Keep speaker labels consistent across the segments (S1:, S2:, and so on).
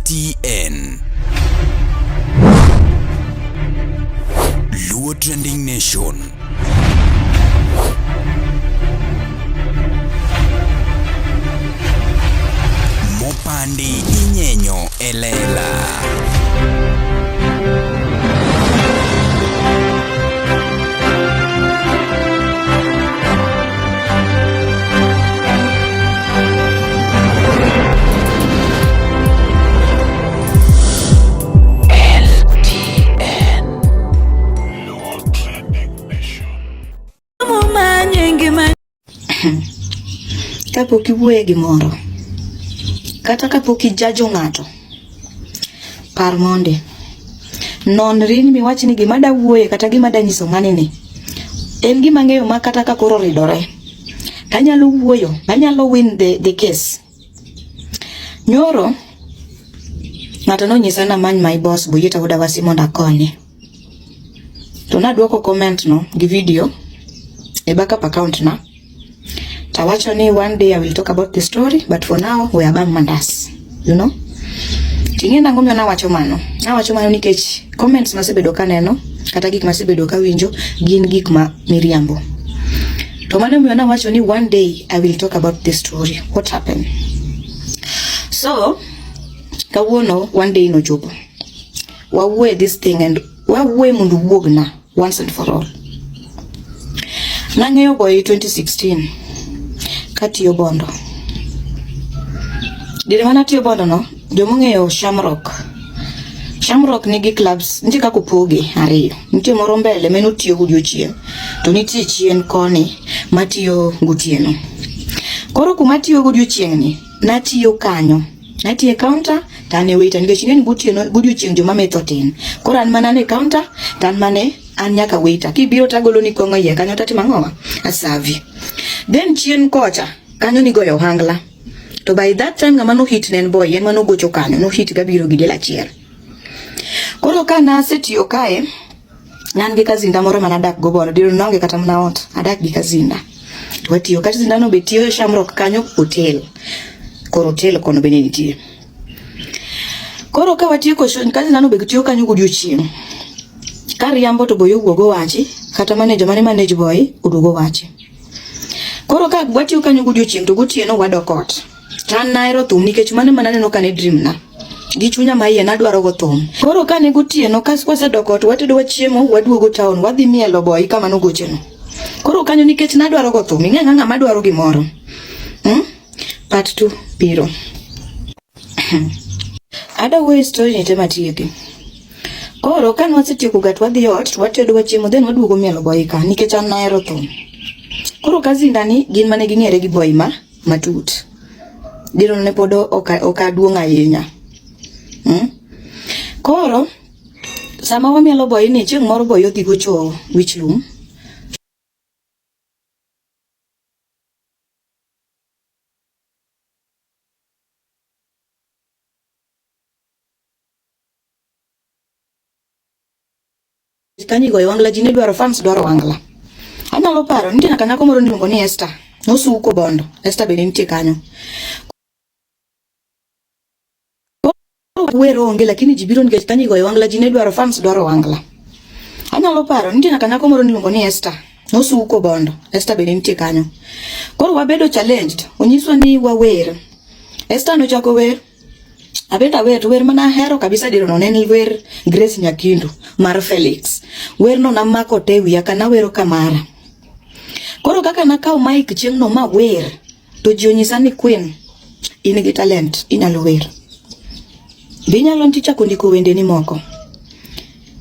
S1: LTN. Luo Trending Nation. Mopandi inyenyo elela.
S2: Kapok iwuoyo e gimoro, kata kapok ijajo ng'ato, par mondi. Nonri miwach ni gima dawuoye kata gima danyiso ng'ani ni en gima ang'eyo ma kata ka koro oridore to anyalo wuoyo, anyalo win the case. Nyoro ng'ato nonyisa ni amany my boss Boyeta Wuod Awasi mondo akonye. To naduoko comment no gi video e backup account na. Tawacho ni one day I will talk about the story but for now we abam mandas. You know? Ting'e nang'o miyo nawacho mano? Nawacho mano nikech comments masebedo kaneno kata gik masebedo kawinjo gin gik ma miriambo. To mano miyo nawacho ni one day I will talk about this story. What happened? So, kawuono one day nochopo. Wawuoye this thing and wawuoye mondo wuogna once and for all. Nang'eyo boy 2016 katiyo Bondo. Diere mane atiyo Bondo no, jomong'eyo Shamrock. Shamrock nigi clubs, nitie kaka opoge ariyo. Nitie moro mbele meno tiyo godiochieng' to nitie chien koni matiyo gotieno. Koro kuma tiyo godiochieng' ni, natiyo kanyo. Natiyo e counter to an e waiter nikech ing'e ni gotieno godiochieng' joma metho tin. Koro an mana e counter to an mane an nyaka waiter. Kibiro to agolo ni kong'o iye kanyo to atimo ang'owa? Asavi. Then chien kocha kanyo nigoyo ohangla. To by that time ng'ama nohit ne en boy, en mane ogocho kanyo, nohit gabiro gi del achiel. Koro ka nasetiyo kae, ne an gi kazinda moro mane adak go bono, diere naonge kata mana ot, adak gi kazinda. To watiyo, kazinda no be tiyo Shamrock kanyo hotel. Koro hotel kono bende nitie. Koro ka watieko kazinda no be tiyo kanyo godiochieng'. Kariambo to boy owuog owachi, kata manager mane manage boy oduog owachi. Koro ka watiyo kanyo godiochieng' to gotieno wadok ot. To an nahero thum nikech mano ema naneno ka ne dream na. Gi chunya ma iye nadwaro go thum. Koro ka ne gotieno ka wasedok ot watedo wachiemo waduogo town wadhi mielo boy kama nogocheno. Koro kanyo nikech nadwaro go thum ing'e ng'ama dwaro gimoro. Hmm? Part 2 biro. Ada wuoyo story ni te matieki. Koro ka nwasetieko ga to wadhi ot to watedo wachiemo then waduogo mielo boy ka nikech an nahero thum. Koro kazinda ni gin mane ging'ere gi boy ma matut. Diro ne pod ok aduong' ahinya. Hmm? Koro sama wamielo boy ni chieng' moro boy odhi gocho wich lum. Kanyo igoyo wangla ji ne dwaro fans dwaro wangla. Anyalo paro nitie nyaka nyako moro niluongo ni Esther. Nosuko Bondo. Esther bende nitie kanyo. Wer onge lakini ji biro nikech kanyo igoyo wangla ji ne dwaro fans dwaro wangla. Anyalo paro nitie nyaka nyako moro niluongo ni Esther. Nosuko Bondo. Esther bende nitie kanyo. Koro wabedo challenged. Onyiswa ni wawer. Esther nochako wer. Abende awer to wer mana ahero kabisa diero no ne en wer Grace Nyakindu mar Felix. Werno namako te wiya ka nawero kamara. Koro kaka nakawo mic chieng'no ma wer to ji onyisa ni Queen in gi talent inyalo wer. Be inyalo nti chako ndiko wendeni moko.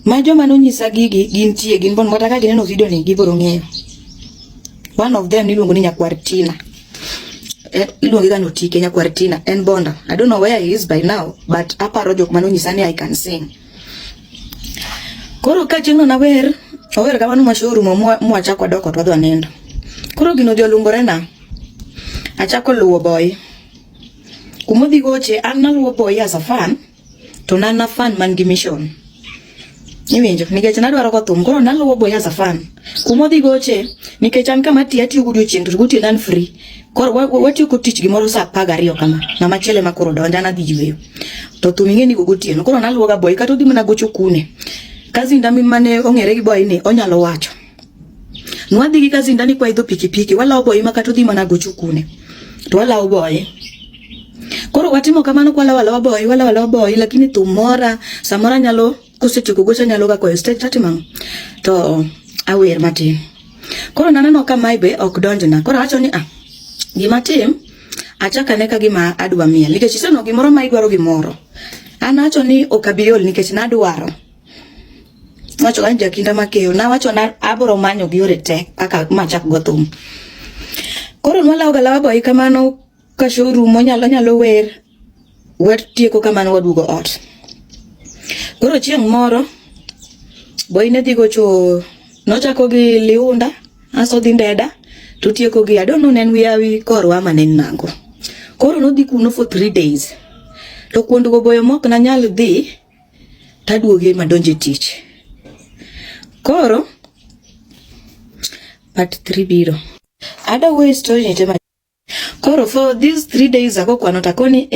S2: Ma joma nonyisa gigi gintie gin bon kata ka gineno video ni gibiro ng'eyo. One of them iluongo ni Nyakwar Tina. Eh, iluonge ga Notike Nyakwar Tina en bonda. I don't know where he is by now but aparo jok mane onyisa ni I can sing. Koro ka chieng'no nawer, ower kamano ma show orumo mwachako wadok ot wadhi wanindo. Koro gino odhi olungore na. Achako luwo boy. Kumodhi goche an naluwo boy as a fan. To nan na fan man gi mission. Iwinjo, nikech nadwaro go thum, koro naluwo boy as a fan. Kuma odhi goche, nikech an kama atiyo, atiyo godiochieng' to gotieno an free. Koro watieko tich gimoro saa 12 kama, ng'ama chielo ema koro donjo, an adhi yueyo. To thum ing'e ni go gotieno. Koro naluwo ga boy kata odhi mana gocho kune. Kazinda mi mane ong'ere gi boy ni onyalo wacho. Nwadhi gi kazinda ni kwaidho pikipiki walawo boy ma kata odhi mana gocho kune. To walawo boy. Koro watimo kamano kwalawo alawa boy, walawo alawa boy, lakini thum mora samoro anyalo kosetieko gocho anyalo ga koyo stage tatimo ang'o? To awer matin. Koro naneno ka mae be ok donjna. Koro awacho ni ah, gima tim achak ane ka gima adwa miel nikech iseneno gimoro ma idwaro gimoro. An awacho ni ok abi ol nikech nadwaro. Nawacho an jakinda makeyo. Nawacho na abiro manyo gi yore te kaka machak go thum. Koro nwalawo ga lawa boy kamano ka show rumo onyalo nyalo wer watieko kamano waduogo ot. Koro chieng' moro boy ne dhi gocho nochako gi Liunda aso dhi Ndeda to tieko gi I don't know ne en Wiawi korwa ama ne en nango. Koro nodhi kuno for 3 days. To kuondgo boyo mok nanyal dhi taduoge madonje tich. Koro part 3 biro. Ada wuoyo story ni tema. Koro for these 3 days ago kwano takoni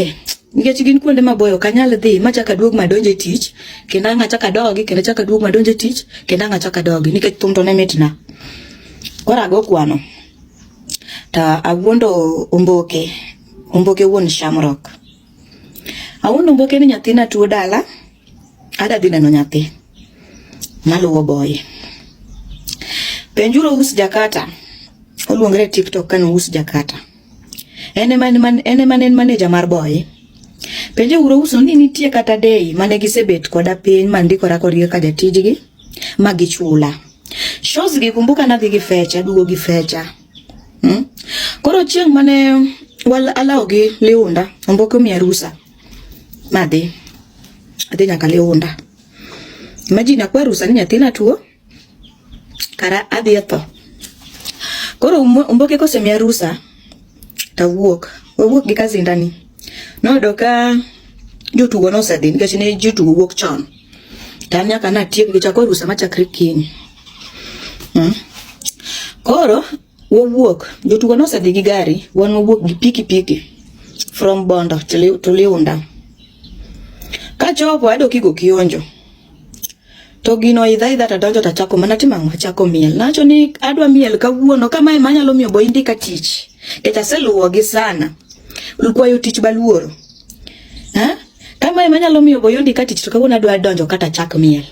S2: nikech gin kuonde maboyo ok anyal dhi machak aduog madonje tich kendo ang' achak adogi kendo achak aduog madonje tich kendo ang' achak adogi nikech thum to ne mitna. Koro ago kwano to awuondo Omboke, Omboke wuon Shamrock. Awuondo Omboke ni nyathina tuo dala adwa dhi neno nyathi. Naluwo boy. Penjuru Us Jakarta. Oluongre e TikTok ka ni Us Jakarta. En ema en ema ne en manager mar boy. Penje uru Us ni nitie kata day mane gisebet koda piny mandikora kodgi kaka jatijgi ma gichula. Shows gi kumbuka nadhi gi fecha, aduogo gi fecha. Koro chieng' mane alawo gi Liunda, Omboke omiya rusa. Madhi. Adhi nyaka Liunda. Imagine akwa rusa ni nyathina tuo. Kara adhi e tho. Koro Omboke kosemiya rusa tawuok. Wawuok gi kazinda ni. Noyudo ka jotugo nosedhi nikech ne jotugo wuok chon. To an nyaka natiek nikech akwa rusa machakre kiny. Koro wawuok, jotugo nosedhi gi gari, wan wawuok gi pikipiki from Bondo to Liunda. Kachopo ayudo kigo kionjo. To gino oidha idha tadonjo tachako mana timo ang'o? Achako miel. Nawacho ni adwa miel kawuono kama ema anyalo miyo boy ndika tich. Nikech aseluwogi sana. Kwayo tich baluoro. Ha? Kama ema anyalo miyo boy ondika tich to kawuono adwa donjo kata achak miel.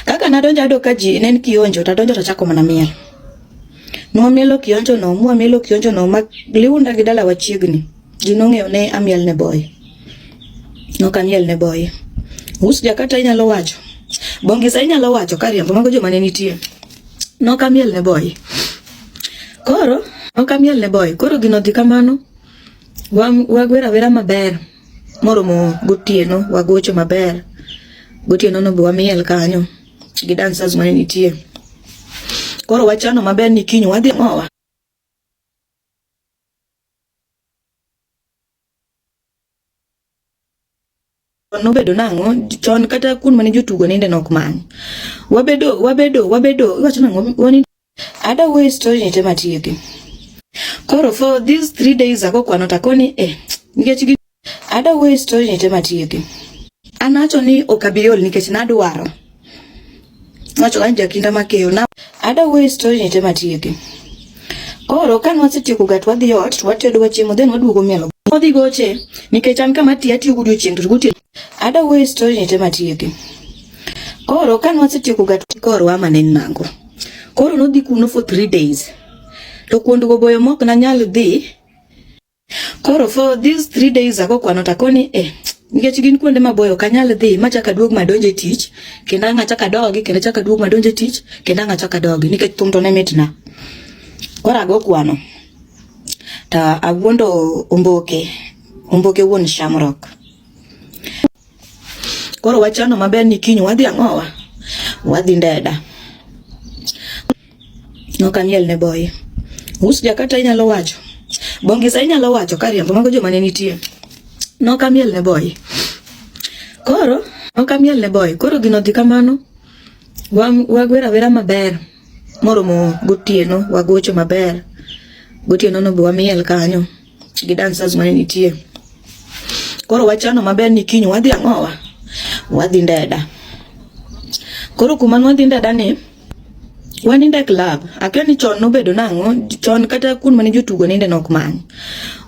S2: Kaka nadonjo ayudo ka ji ne en kionjo tadonjo tachako mana miel. Nwamielo kionjo no, mwamielo kionjo no ma Liunda gi dalawa chiegni. Ji nong'eyo ne amiel ne boy. Ok amiel ne boy. Us Jakarta inyalo wacho. Bongisa inyalo wacho kariembo mago joma ne nitie. Nok amiel ne boy. Koro ok amiel ne boy. Koro gino dhi kamano. Wagwer awera maber. Moromo gotieno wagocho maber. Gotieno no be wamiel kanyo gi dancers mane nitie. Koro wachano maber ni kiny wadhi ng'owa. Nobedo nang'o chon kata kun mane jotugo ninde nok many. Wabedo wabedo wabedo iwacho nang'o wani ada wuoyo story ni tema tieki. Koro for these 3 days ago kwano takoni nikech gi ada wuoyo story ni tema tieki. An awacho ni ok abi ol nikech nadwaro. Nawacho an jakinda makeyo na ada wuoyo story ni tema tieki. Koro ka nwasetieko ga to wadhi ot to watedo wachiemo then waduogo mielo. Odhi goche nikech an kama atiyo atiyo godiochieng' to gotieno. Ada wuoyo story ni tema tieki. Koro ka nwasetieko ga korwa ama ne en nango. Koro nodhi kuno for 3 days. To kuondgo boyo mok nanyal dhi. Koro for these 3 days ago kwano takoni nikech gin kuonde maboyo ok anyal dhi machak aduog madonje tich kendo ang' achak adogi kendo achak aduog madonje tich kendo ang' achak adogi nikech thum to ne mitna. Koro ago kwano to awuondo Omboke, Omboke wuon Shamrock. Koro wachano maber ni kiny wadhi ang'owa? Wadhi Ndeda. Ok amiel ne boy. Us Jakarta inyalo wacho. Bongisa inyalo wacho kariembo mago joma ne nitie. Nok amiel ne boy. Koro ok amiel ne boy. Koro gino dhi kamano. Wagwer awera maber. Moromo gotieno wagocho maber. Gotieno no be wamiel kanyo gi dancers mane nitie. Koro wachano maber ni kiny wadhi ang'owa? Wadhi Ndeda. Koro kuma nwadhi Ndeda ni wanindo e club. Akia ni chon nobedo nang'o, chon kata kun mane jotugo ninde nok many.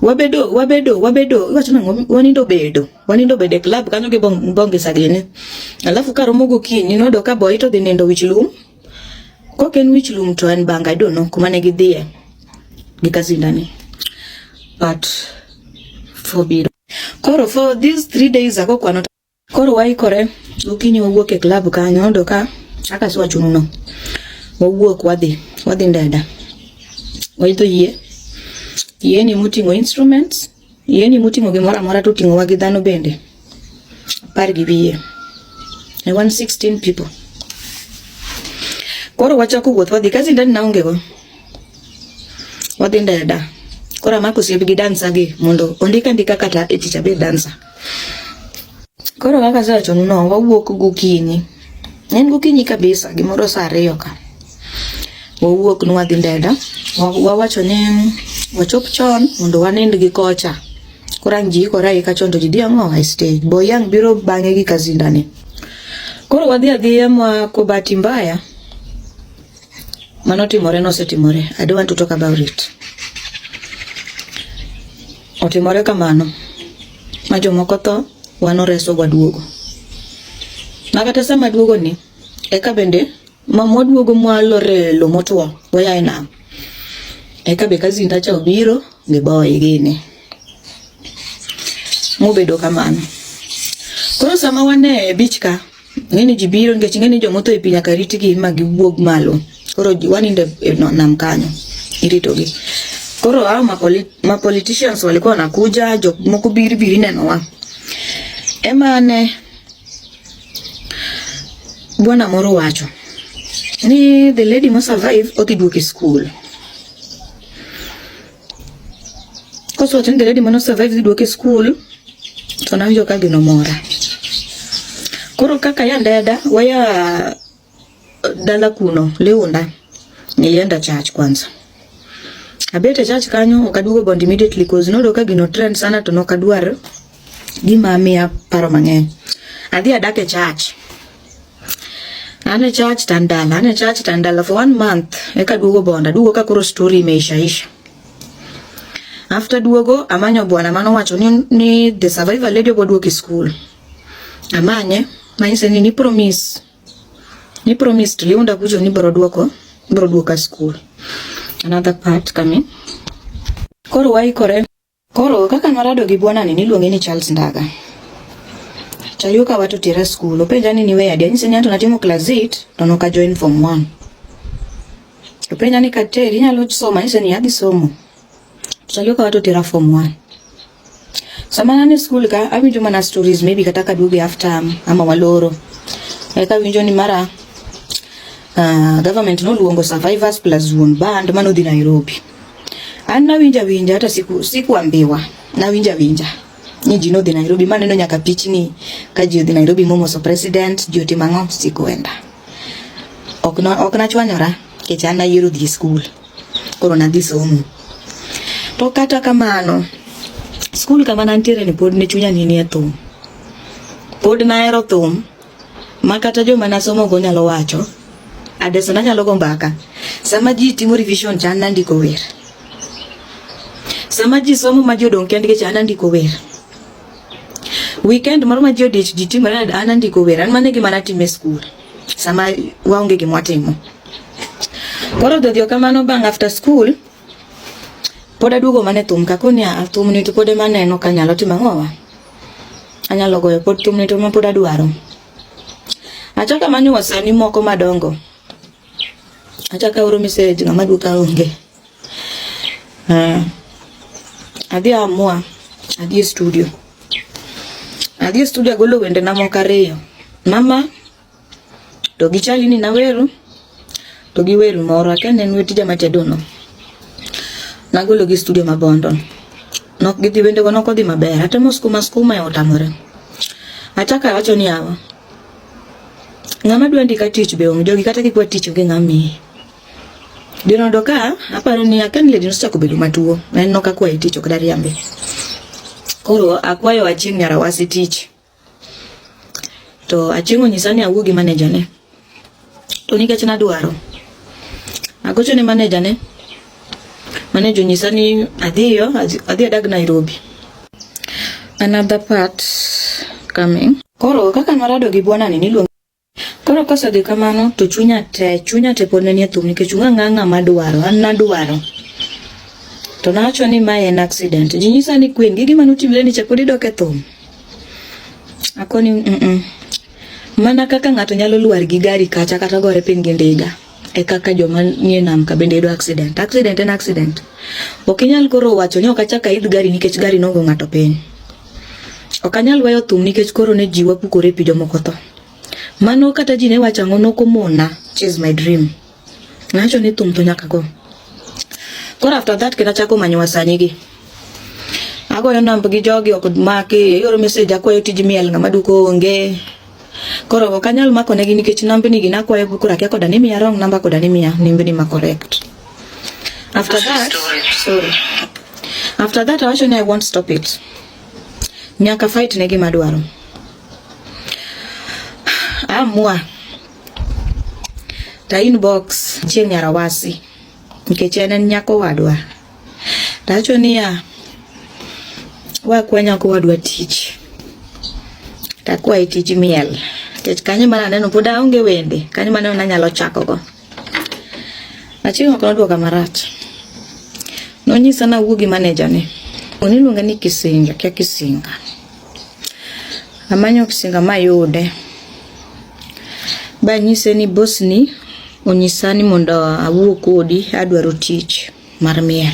S2: Wabedo wabedo wabedo iwacho nang'o wanindo bedo. Wanindo bedo e club kanyo gi bongisa gini. Alafu karomo gokinyi noyudo ka boy to dhi nindo wich lum. Kok en wich lum to en banga, I don't know kuma ne gidhiye gi kazinda ni. But for biro. Koro for these 3 days ago kwano koro waikore gokinyi wawuok e club kanyo noyudo ka kaka asewachonu no. Wawuok wadhi, wadhi Ndeda. Waidho yie. Yie ni moting'o instruments, yie ni moting'o gimoro amora to oting'owa gi dhano bende. 10 gi wiye. Ne wan 16 people. Koro wachako wuoth wadhi kazinda ni naonge go. Wadhi Ndeda. Koro amako osiep gi dansa gi mondo ondika andika kata e tich abed dansa. Koro kaka asewachonu no, wawuok gokinyi. En gokinyi kabisa, gimoro saa 2 ka. Wawuok ni wadhi Ndeda. Wawacho ni wachop chon mondo wanind gi kocha. Koro ang' ji ikore aika chon to ji dhi ang'o e stage. Boy ang' biro bang'e gi kazinda ni. Koro wadhi adhiya ma ko bahati mbaya manotimore nosetimore. I don't want to talk about it. Otimore kamano ma jomoko tho, wan oreswa waduogo. Ma kata sama duogo ni, eka bende ma mwaduogo mwalore lo motwo waya e nam. Eka be kazinda cha obiro gi boy gini. Mobedo kamano. Koro sama wan e beach ka, ng'eni ji biro nikech ng'eni jomotho e pi nyaka ritgi ma giwuog malo. Koro wanindo e nam kanyo, iritogi. Koro hao ma politicians walikuwa wanakuja, jok moko biri biri nenowa. Ema ne bwana moro wacho ni the lady mo survive odhi duok e school. Kosewacho ni the lady mano survive dhi duok e school, to nawinjo ka gino mora. Koro kaka ya Ndeda waya dala kuno Liunda, nilienda church kwanza. Abet e church kanyo ok aduogo Bondo immediately cause noyudo ka gino trend sana to nok adwar gima miya paro mang'eny. Adhi adak e church. An e church to an dala, an e church to an dala for one month eka aduogo Bondo. Aduogo ka koro story imeishaisha. After duogo amanyo bwana manowacho ni the survivor lady obo duok e school. Amanye manyise ni promise ni promise to Liunda kucho ni bro duoko bro duoka school. Another part coming. Koro waikore. Koro kaka narado gi bwana ni niluonge ni Charles Ndaga. Chayuka watu tera school. Openja ni niwe adi. Anyise ni anto natimo class 8 to noka join form 1. Openja ni kateri inyalo somo. Anyise ni adhi somo. Chayuka watu tera form 1. Sama an e school ka awinjo mana stories maybe kata kaduogo half term ama waloro. Eka awinjo ni mara government noluongo survivors plus wuon band manodhi Nairobi. An nawinjo awinja hata sikuambiwa. Nawinjo awinja ni ji nodhi Nairobi maneno nyaka pichni ka ji odhi Nairobi momoso president ji otimo ang'o sikuenda. Ok nachwanyora nikech an nayiero dhi e school. Koro nadhi somo. To kata kamano, skul kama nantiere ni pod ne chunya ni nie thum. Pod nahero thum ma kata joma nasomo go nyalo wacho. Adeso nanyalo go mbaka. Sama ji timo revision cha an nandiko wer. Sama ji somo ma ji odong' kendgi cha an andiko wer. Weekend moro ma ji odich ji timore an andiko wer. An mano e gima natimo e skul. Sama waonge gima watimo. Koro dhodhio kamano bang' after school pod aduogo mana e thum ka koni a thum ni to pod ema aneno ka anyalo timo ang'owa. Anyalo goyo pod thum ni to ema pod adwaro. Achako amanyo wasanii moko madongo. Achako aoro message ng'ama duoka onge. Adhi amua adhi e studio. Adhi e studio agolo wendena moko 2. Mama to gi Charlie ni nawero to gi wer moro akia ne en wer tija matedo no. Nagolo gi studio ma Bondo. Nok gidhi wendego nok odhi maber. Atemo skuma skuma e otamore. Achako awacho ni yawa. Ng'ama dwa ndika tich be onge. Jogi kata kikwa tich onge ng'ama miyi. Dinodo ka aparo ni akia ni lady nosechako bedo matuo. En nok akwaye tich ok dariambe. Koro akwayo Achieng' Nyarawasi tich. To Achieng' onyisa ni awuo gi manager ne. To nikech nadwaro, agocho ne manager ne. Manager onyisa ni adhiyo, adhi adag Nairobi. Another part coming. Koro kaka narado gi bwana ni niluongo Koro kosedhi kamano to chunya te, chunya te pod ne nie thum nikech ung'a ng'a ng'ama dwaro, an nadwaro. To nawacho ni mae en accident. Ji nyisa ni Queen, gi gima notimre ni cha pod idok e thum. Akoni mm -mm. Mana kaka ng'ato nyalo lwar gi gari kacha kata gore piny gi ndiga e kaka joma nie nam ka bende yudo accident. Accident en accident. Ok inyal koro wacho ni ok achak aidh gari nikech gari nogo ng'ato piny. Ok anyal weyo thum nikech koro ne ji wapukore pi jomoko tho. Mano kata ji ne wacho ang'o nokomona chase my dream. Nawacho ni thum to nyaka go. Koro after that kendo achako manyo wasani gi. Agoyo namb gi jogi ok maki, ioro message akwayo tij miel ng'ama duko onge. Koro ok anyal mako negi nikech nambni gi nakwayo koro akia koda ni miya wrong number koda ni miya nembni ma correct. After that, sorry. After that awacho ni I won't stop it. Nyaka fight ne gima adwaro. Amua. Ta inbox Chieng' Nyarawasi nikech en en nyako wadwa. Tawacho niya, wakwa nyako wadwa tich. Takwaye tij miel. Nikech kanyo mana aneno pod aonge wende, kanyo mana anyalo chako go. Achieng' ok nodwoka marach. Nonyisa nawuo gi maneja ne. Oniluonga ni Kisinga, kia Kisinga. Amanyo Kisinga mayude. Banyise ni boss ni onyisa ni mondo awuo kodi adwaro tich mar miel.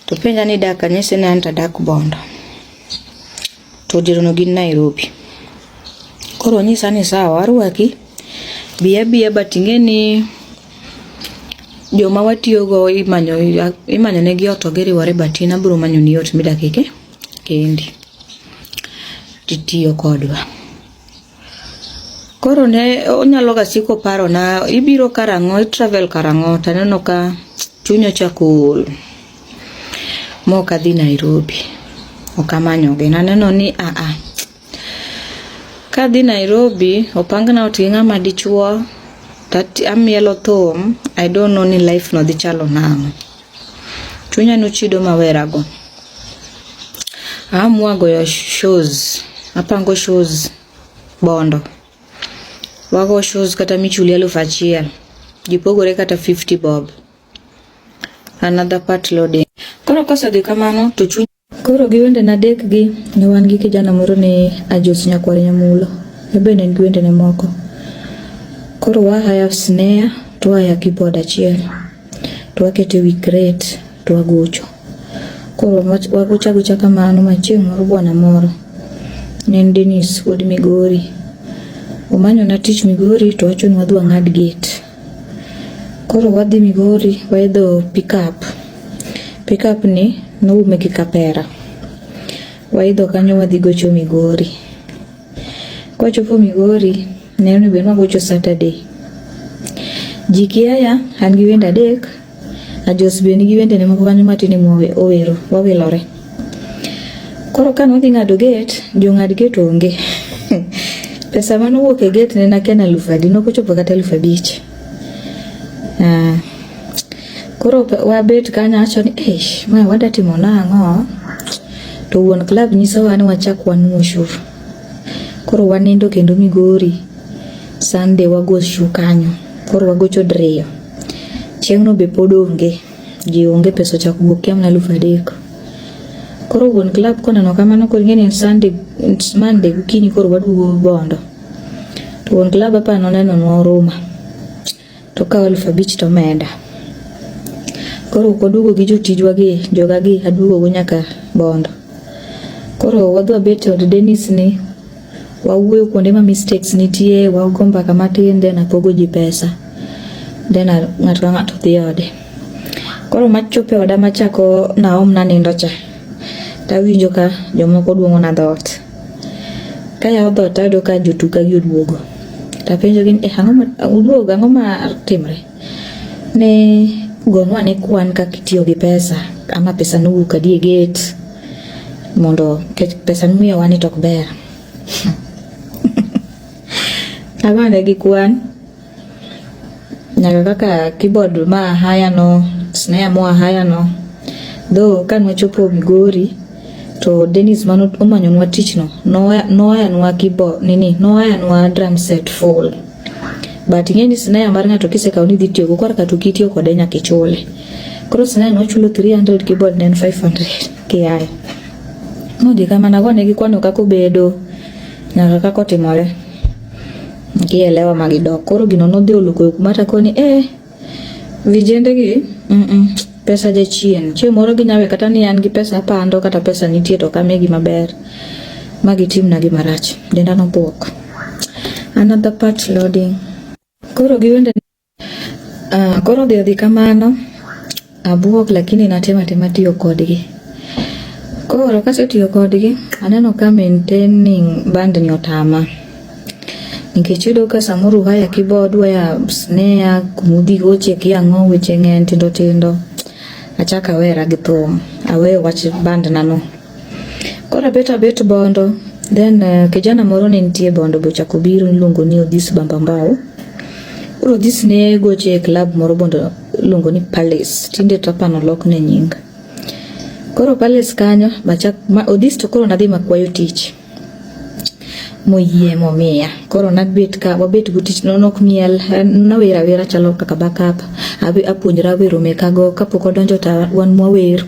S2: To penja ni dak anyise ni anto adak Bondo. To dierono gin Nairobi. Koro onyisa ni sawa arwaki bi abiya but ing'e ni joma watiyogo imanyo imanyo negi ot to giriwore but in abiro manyoni ot midake kendi titiyo kodwa. Koro ne onyalo ga siko parona ibiro karang'o, i travel karang'o to aneno ka chunya ochako ol mok adhi Nairobi. Ok amanyogi. Naneno ni aa, kadhi Nairobi opangna ot gi ng'ama dichuo to amielo thum I don't know ni life no dhi chalo nang'o. Chunya nochido mawerago. Aamua goyo shows, apango shows Bondo. Wago shows kata michuli 1000. Ji pogore kata 50 bob. Another part loading. Koro kosedhi kamano to chuny Koro gi wendena adek gi ne wan gi kijana moro ni Ajos Nyakwar Nyamulo. En be ne en gi wendene moko. Koro wa hire snare to wa hire keyboard achiel. To waketo e wi crate to wagocho. Koro wagocho agocha kamano ma chieng' moro bwana moro ne en Dennis wuod Migori. Omanyona tich Migori to wacho ni wadhi wang'ad gate. Koro wadhi Migori waidho pickup. Pickup ni noume gi kapera. Waidho kanyo wadhi gocho Migori. Kwachopo Migori, ne onego bed ni wagocho Saturday. Ji kiaya, an gi wende adek, Ajos be nigi wendene moko kanyo matin owero, wawilore. Koro ka nwadhi ng'ado gate, jong'ad gate onge. Pesa mane owuok e gate ne nakia ni alufu adi, nokochopo kata 5000. Ah. Koro wabet kanyo awacho ni eish, mae wada timo nang'o? To wuon club nyisowa ni wachak wanuo show. Koro wanindo kendo Migori. Sunday wago show kanyo. Koro wagocho diriyo. Chieng'no be pod onge. Ji onge pesa ochako wuok kia mana 3000. Koro wuon club koneno kamano koro ing'e ni Sunday, Monday gokinyi koro waduogo Bondo. To wuon club apa nonenonwa huruma. To okawo 5000 to omeda. Koro ok waduogo gi jotijwa gi, joga gi aduogo go nyaka Bondo. Koro wadhi wabet e od Dennis ni, wawuoyo kuonde ma mistakes nitie, wago mbaka matin then apogo ji pesa. Then ng'ato ka ng'ato dhi ode. Koro machopo e oda machako naom nanindo cha, tawinjo ka jomoko duong'ona dhoot. Kayawo dhoot tayudo ka jotuka gi oduogo. Tapenjogi ni, eh, ang'o ma uduogo, ang'o ma timre? Ne gonwa ne kwan kaka itiyo gi pesa, ama pesa nowuok adi e gate. Mondo nikech pesa mimiyowa ni to ok ber. Agone gi kwan nyaka kaka keyboard ma ahaya no, snare mo ahaya no. Though ka nwachopo Migori to Dennis mano omanyonwa tich no noayanwa keyboard nini noayanwa drum set full. But ing'e ni snare mar ng'ato kisekawo ni idhi tiyogo korka to kitiyo kode nyaka ichule. Koro snare nochulo 300 keyboard ne en 500 kiaye. Nodhi kamano agone gi kwano kaka obedo nyaka kaka otimore. Gielewa ma gidok. Koro gino nodhi oloko kuma takoni eh vijende gi pesa jachien. Chieng' moro ginyawe kata ni an gi pesa apando kata pesa nitie to ok amigi maber ma gitimna gima rach. Denda nobuok. Another part loading. Koro gi wende koro odhi odhi kamano abuok lakini natemo atema tiyo kodgi. Koro kasetiyo kodgi aneno ka maintaining band ni otama. Nikech iyudo ka samoro uhaya keyboard, uhaya snare, kumudhi goche kia ang'o weche ng'eny tindo tindo. Achako awera gi thum, aweyo wach band na no. Koro abet abet Bondo, then kijana moro ne nitie Bondo be ochako obiro iluongo ni Odhis Bambambao. Koro Odhis ne goche e club moro Bondo iluongo ni Palace, tinde to apani olokne nying. Koro Palace kanyo bachak ma Odhis to koro nadhi makwayo tich moyie momiya. Koro nabet ka wabet go tich no nok miel nawer awera chalo kaka backup. Apuonjra wero mekago kapok odonjo to wan mwawer.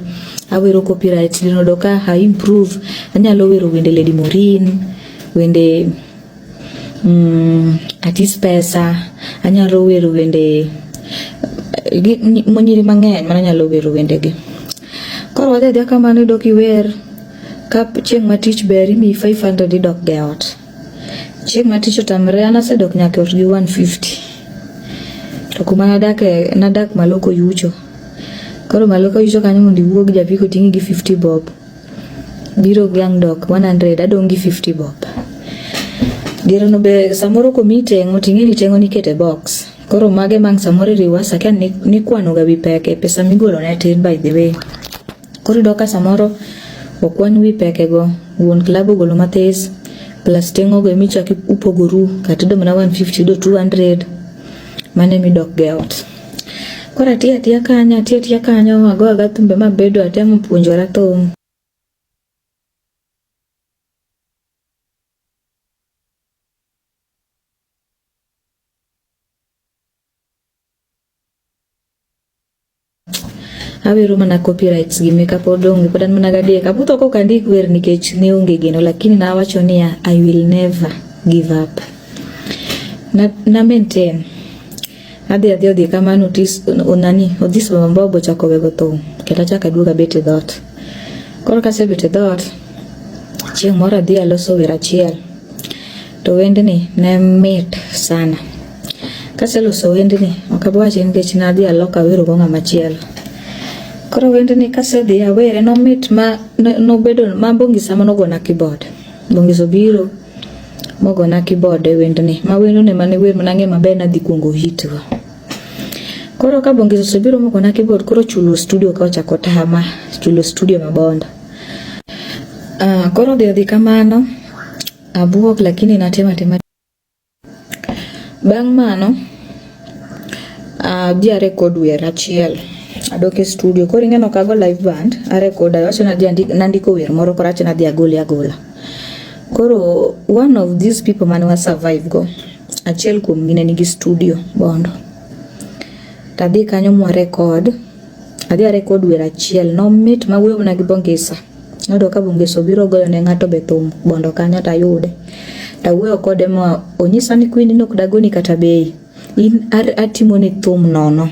S2: Awero copyright noyudo ka a improve anyalo wero wende Lady Maureen, wende Atis Pesa, anyalo wero wende nyiri mang'eny mana anyalo wero wendegi. Koro wadhi adhiya kamano iyudo kiwer ka chieng' ma tich ber imiyi 500 idok go e ot. Chieng' ma tich otamre an asedok nyaka e ot gi 150. To kuma nadake nadak malo koyucho. Koro malo koyucho kanyo mondo iwuog japiko ting'i gi 50 bob. Biro gang dok 100 adong' gi 50 bob. Diere no be samoro komiyi teng'o ting'e ni teng'o nikete box. Koro mage mang' samoro iriwasa akia nikwano ga wi peke pesa migolo ne tin by the way. Koro iyudo ka samoro okwan wi peke go wuon club ogolo mathis plus teng'o go emichako upogoru kata iyudo mana 150 iyudo 200 mano emidok go e ot. Koro atiyo atiya kanyo atiyo atiya kanyo ago aga thumbe mabedo atemo puonjora thum. Awero mana copyrights gi meka pod onge pod an mana gadiek abutho kok andik wer nikech ne onge geno lakini nawacho niya I will never give up. Na maintain adhi adhi odhi kamano Otis nani Odhis Baba Mbogo ochako wego thum kendo achako aduogo abet e dhoot. Koro kasebet e dhoot chieng' moro adhi aloso wer achiel to wendni ne mit sana. Kaseloso wendni ok abi wacho nikech nadhi aloko awero go ng'ama chielo. Koro wendni kasedhi awere nomit ma nobedo ma Bongisa manogona keyboard. Bongisa obiro mogona keyboard e wendni ma wendno ema ne wer manang'e maber nadhi kuongo hit go. Koro ka Bongisa osebiro mogona keyboard koro chulo studio ka ochako tama chulo studio ma Bondo. Koro odhi odhi kamano abuok lakini natemo atema. Bang' mano adhi a record wer achiel adok e studio koro ing'e ok ago live band a record awacho ni adhi nandiko wer moro koro awacho ni adhi agole agola. Koro one of these people mane wa survive go achiel kuomgi ne nigi studio Bondo. Tadhi kanyo mwa record adhi a record wer achiel nomit mawuoyo mana gi Bongisa. Noyudo ka Bongisa obiro goyo ne ng'ato be thum Bondo kanyo tayude. Tawuoyo kode ma onyisa ni queen in ok dagoni kata bei. In atimoni thum nono.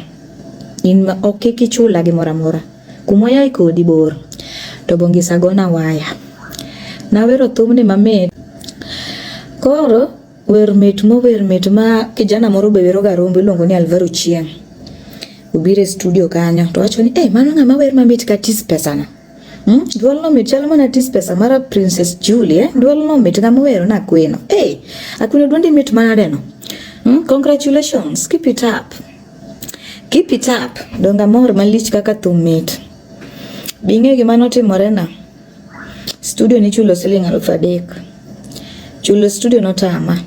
S2: In ok kik ichula gimoro amora. Kuma wayae kodi bor. To Bongisa gona waya. Nawero thumni mamit. Koro wer mit mower mit ma kijana moro be weroga rombo iluongo ni Alvaro Chieng'. Obiro e studio kanyo to wacho ni eh mano ng'ama wer mamit ka tis pesa no. Duol no mit chalo mana tis pesa mara Princess Julie eh? Duol no mit ng'ama owero na Akwino. Hey, Akwino duondi mit manade no. Congratulations, keep it up. Keep it up. Donga mor malich kaka thum mit. Bing'e gima notimore na. Studio nichulo siling 3,000. Chulo studio notama.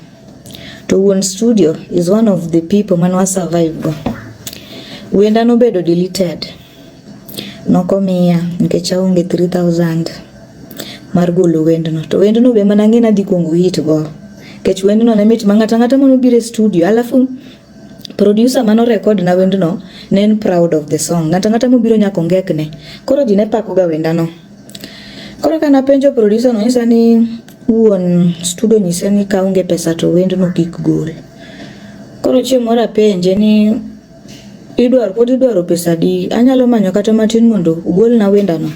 S2: To wuon studio is one of the people mane wa survive go. Wenda nobedo deleted. Nokomiya nikech aonge 3000 mar golo wendno. To wendno be mana ang'e ni adhi kuongo hit go. Nikech wendno ne mit ma ng'ato ang'ata manobiro e studio alafu producer mano record na wendno ne en proud of the song. Ng'ato ang'ata mobiro nyaka ongekne. Koro ji ne pako ga wendano. Koro ka napenjo producer no nyisa ni wuon studio nyise ni kaonge pesa to wendno kik gol. Koro chieng' moro apenje ni idwaro pod idwaro pesa adi? Anyalo manyo kata matin mondo ugolna wendano.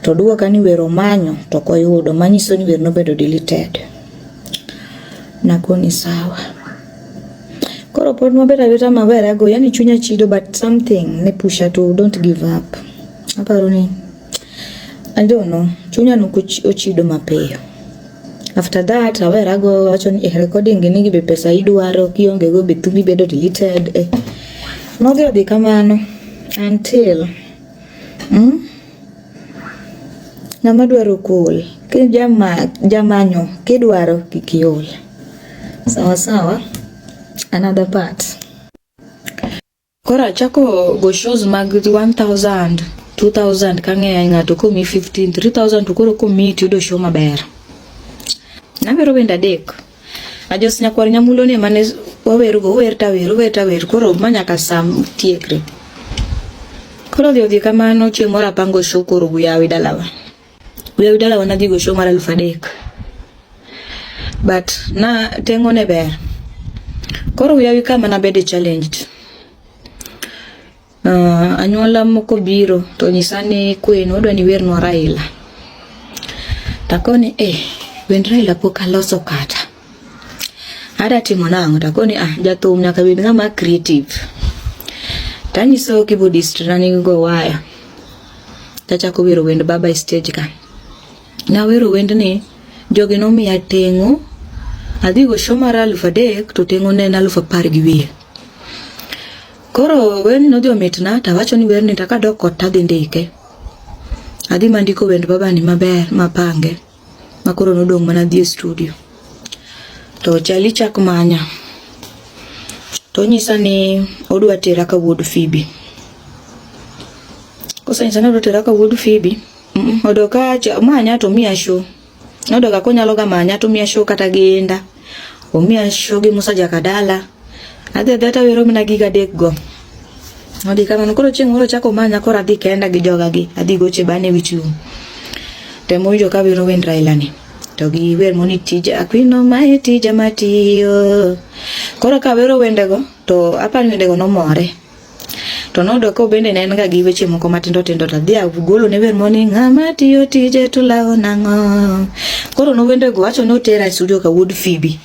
S2: To duoka ni wer omanyo to ok oyudo manyiso ni wer nobedo deleted. Nakoni sawa. Koro pod mabet abeta mawerego, yani chunya chido but something ne pusha to don't give up. Aparo ni I don't know, chunya nok ochido mapiyo. After that awerago wacho ni eh, recording ni be pesa idwaro kionge go be thumbi bedo deleted eh. Nodhi odhi kamano until Ng'ama dwaro kol kijama jamanyo kidwaro kik iol. Sawa sawa. Another part. Koro achako go shows mag 1000, 2000 kang'eny ng'ato komi 15, 3000 to koro komiyi tiyudo show maber. Nawero wende adek. Ajos nyakwar nyamulo ni mane wawergo wer tawer wer tawer koro ma nyaka sam tiekre. Koro odhi odhi kamano chieng' moro apango show koro Guyawi dalawa. Guyawi dalawa nadhi go show mar 3,000. But na teng'o ne ber. Koro Guyawi kama nabede challenged. Anyuola moko biro to nyisa ni Queen wadwa ni iwernwa Raila. Takoni eh, wend Raila pok aloso kata. Ada timo nang'o? Takoni ah, jathum nyaka bed ng'ama creative. Tanyiso keyboardist na ni go waya. Tachako wero wend baba e stage ka. Nawero wendni, jogi nomiya teng'o. Adhi go show mar 3,000 to teng'o ne en 10,000 2. Koro werni nodhi omitna to awacho ni werni to kadok ot tadhi ndike. Adhi mandiko wend babani maber mapange ma koro nodong' mana dhi e studio. To chali chak manya. To onyisa ni odwa tera ka wuod Phoebe. Kosenyisa ni odwa tera ka wuod Phoebe, odok ka manya to omiya show. Noyudo ka konyalo ga manya to omiya show kata gi Inda. Omiya show gi Musa Jakadala. Adhi adhiya tawero mana giga adek go. Odhi kamano koro chieng' moro ochako manya koro adhi kenda gi joga gi. Adhi goche bane wich lum. Temo winjo ka wero wend Raila ni. To gi wer moni tija Aquino mae tija matiyo. Koro ka wero wendego to apani wendego nomore. To noyudo ka bende ne en ga gi weche moko matindo tindo to adhi agolo ne wer moni ng'ama tiyo tije to lawo nang'o. Koro nowendego wacho ni otera e studio ka wuod Phoebe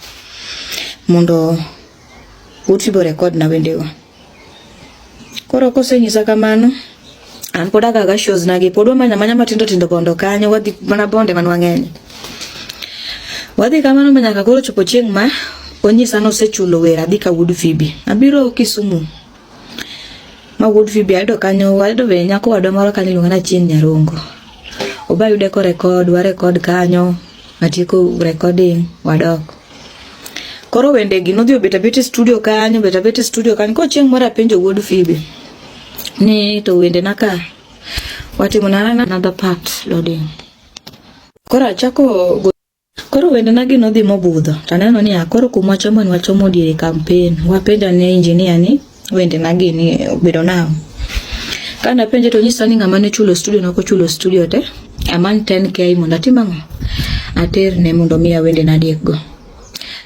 S2: mondo wuod Phoebe orekod na wendego. Koro kosenyisa kamano, an pod agaga shows na gi pod wamanya manya matindo tindo bondo kanyo wadhi mana bonde man wang'eny. Wadhi kamano ma nyaka koro chopo chieng' ma onyisa ni osechulo wer adhi ka wuod Phoebe. Abiro Kisumu ma wuod Phoebe ayudo kanyo wayudo be nyako wadwa moro kanyo iluongo ni Achieng' Nyarongo. Oba yude ko record, wa record kanyo, atieko recording, wadok. Koro wende gi nodhi obet abet e studio kanyo, obet abet e studio kanyo. Koro chieng' moro apenjo wuod Phoebe ni to wende na ka watimo na another part loading. Koro achako Koro wendena gi nodhi mobudho to aneno ni koro kuma wachomo ni wachomo diere campaign. Wapenjo ne engineer ni wendena gi ni obedo nang'o. Ka napenje to nyisa ni ng'ama ne chulo studio nok ochulo studio te. Amany 10k mondo atim ang'o? Aterne mondo omiya wendena adek go.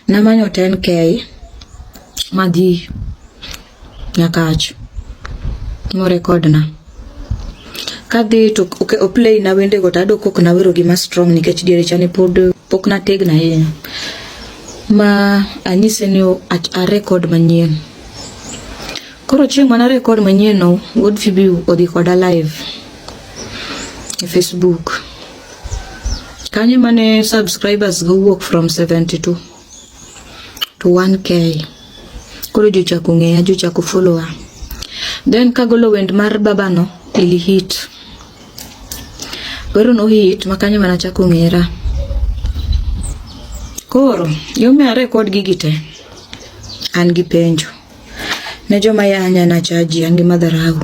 S2: Namanyo 10k madhi Nyakach morekod na. Kadhi to o play na wendego to ayudo kok nawero gima strong nikech diere cha ne pod pok nategno ahinya. Ma anyise ni a record manyien. Koro chieng' mana record manyien no, Wuod Phoebe odhi koda live e Facebook. Kanyo mane subscribers go wuok from 72 to 1k. Koro jochako ng'eya, jochako follow a. Then kagolo wend mar babano, ili hit. Wero no hit ma kanyo mana chako ng'era. Koro, yomi a record gigi te. An gi penjo. Ne joma yanya na chaji an gi madharau.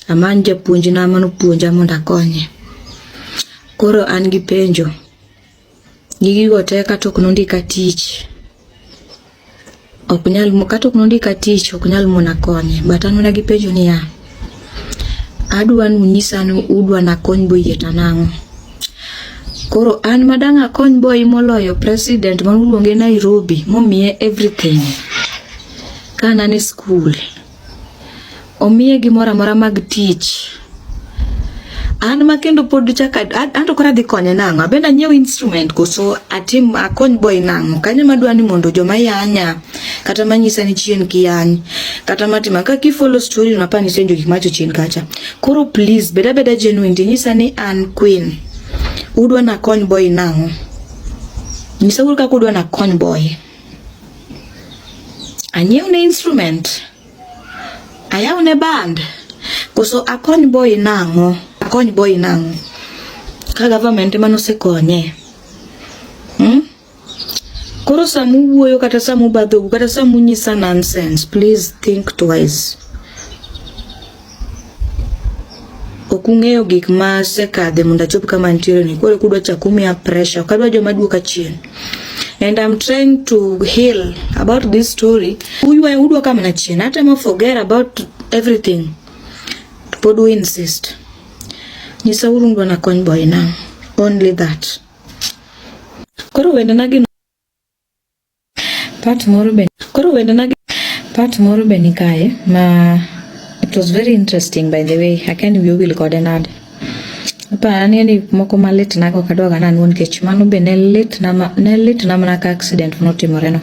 S2: Amany japuonjna manopuonja mondo akonye. Koro an gi penjo. Gigigo te kata ok nondika tich. Ok nyal kata ok nondika tich ok nyal mona konye. But an mana gi penjo niya, adwa ni unyisa ni udwa nakony boy to nang'o? Koro an madang' akony boy moloyo president manuluonge Nairobi momiye everything. Ka an e school. Omiye gimoro amora mag tich. An ma kendo pod chaka anto koro adhi konye nang'o? Abende anyiew instrument koso atim akony boy nang'o? Kanyo ema adwa ni mondo joma yanya kata manyisa ni chien kiyany kata matima ka ki follow story no apani isenjo gik mawacho chien kacha. Koro please bed abeda genuine tinyisa ni an queen. Udwa nakony boy nang'o? Nyisa uru kaka udwa nakony boy. Anyiew ne instrument? Ayaw ne band? Koso akony boy nang'o? Akony boy nang'o? Ka government ema nosekonye. Hmm? Koro sama uwuoyo kata sama ubadhogu kata sama unyisa nonsense, please think twice. Ok ung'eyo gik ma asekadhe mondo achop kama antiere ni. Koro kudwa chako umiya pressure. Ok adwa joma duoka chien. And I'm trying to heal about this story. Uywayo udwoka mana chien. Atemo forget about everything. To pod u insist. Nyisa uru udwa nakony boy nang'o. Only that. Koro wendena gi part moro be koro wendena gi part moro be ni kae ma it was very interesting by the way. Akia ni wiya owil kode nade. Aparo ni moko malit na go ok adwa ga nanuo nikech mano be ne litna ne litna mana ka accident notimore no.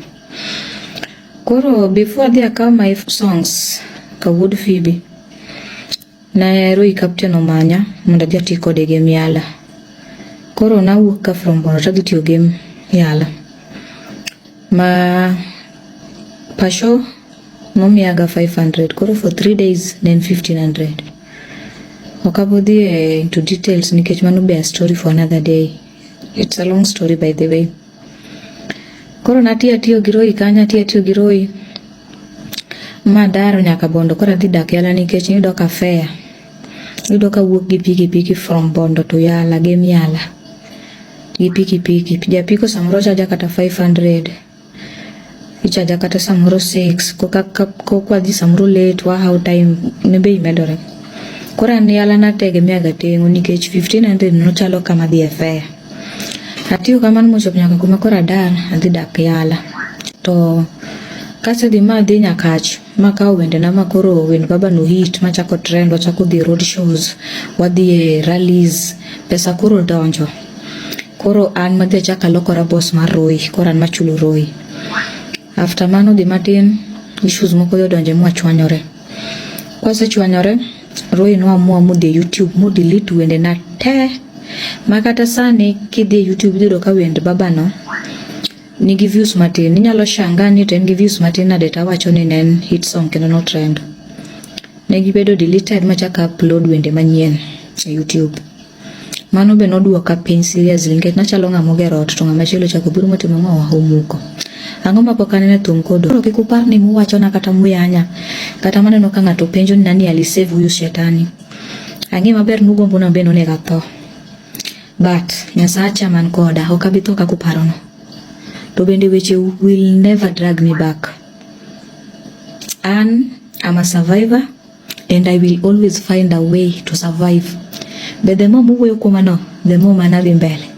S2: Koro before adhi akaw my songs ka wuod Phoebe, ne Roy Captain omanya mondo adhi ati kode game Yala. Koro nawuok ka from Bondo tadhi tiyo game Yala. Ma pasho nomiyaga 500 koro for 3 days ne en 1500. Ok abodhi into details nikech mano be a story for another day. It's a long story by the way. Koro natiyo atiyo gi Roy kanyo, atiyo atiyo gi Roy ma daro nyaka Bondo. Koro adhi dak Yala nikech niyudo ka fair. Iyudo ka wuok gi pikipiki from Bondo to Yala, Gem Yala gi pikipiki. Japiko samoro chaja kata 500. Ichaja kata samoro 6 koka wadhi samoro late wahawo time ne bei medore. Koro an Yala nategemea ga teng'o nikech 1500 nochalo kama dhi e fair. Atiyo kamano mochopo nyaka kuma koro adar adhi dak Yala. To kasedhi ma adhi Nyakach makawo wendena ma koro wend baba no hit machako trend wachako dhi road shows wadhi e rallies pesa koro donjo. Koro an madhi achako alokora boss mar Roy koro an machulo Roy. After mano dhi matin issues moko dhi odonje mwachwanyore. Kwasechwanyore Roy noamua modhi e YouTube mo delete wendena te. Ma kata sani kidhi e YouTube idhi yudo ka wend babano nigi views matin. Inyalo shangaa ni to en gi views matin nade to awacho ni ne en hit song kendo no trend. Ne gibedo deleted machako upload wende manyien e YouTube. Mano be noduoka piny seriously nikech nachalo ng'ama ogero ot to ng'ama chielo ochako obiro motimo ang'o omuko. Ang'o ma pok aneno e thum kodo? Koro kik upar ni muwachona kata muyanya kata maneno ka ng'ato penjo ni nani alisave huyu shetani. Ang'e maber ni ugombo na be nonego atho. But Nyasacha man koda ok abi tho kaka uparono. To bende wecheu will never drag me back. An I'm a survivor and I will always find a way to survive. But the more muwuoyo kuoma no, the more mana dhi mbele.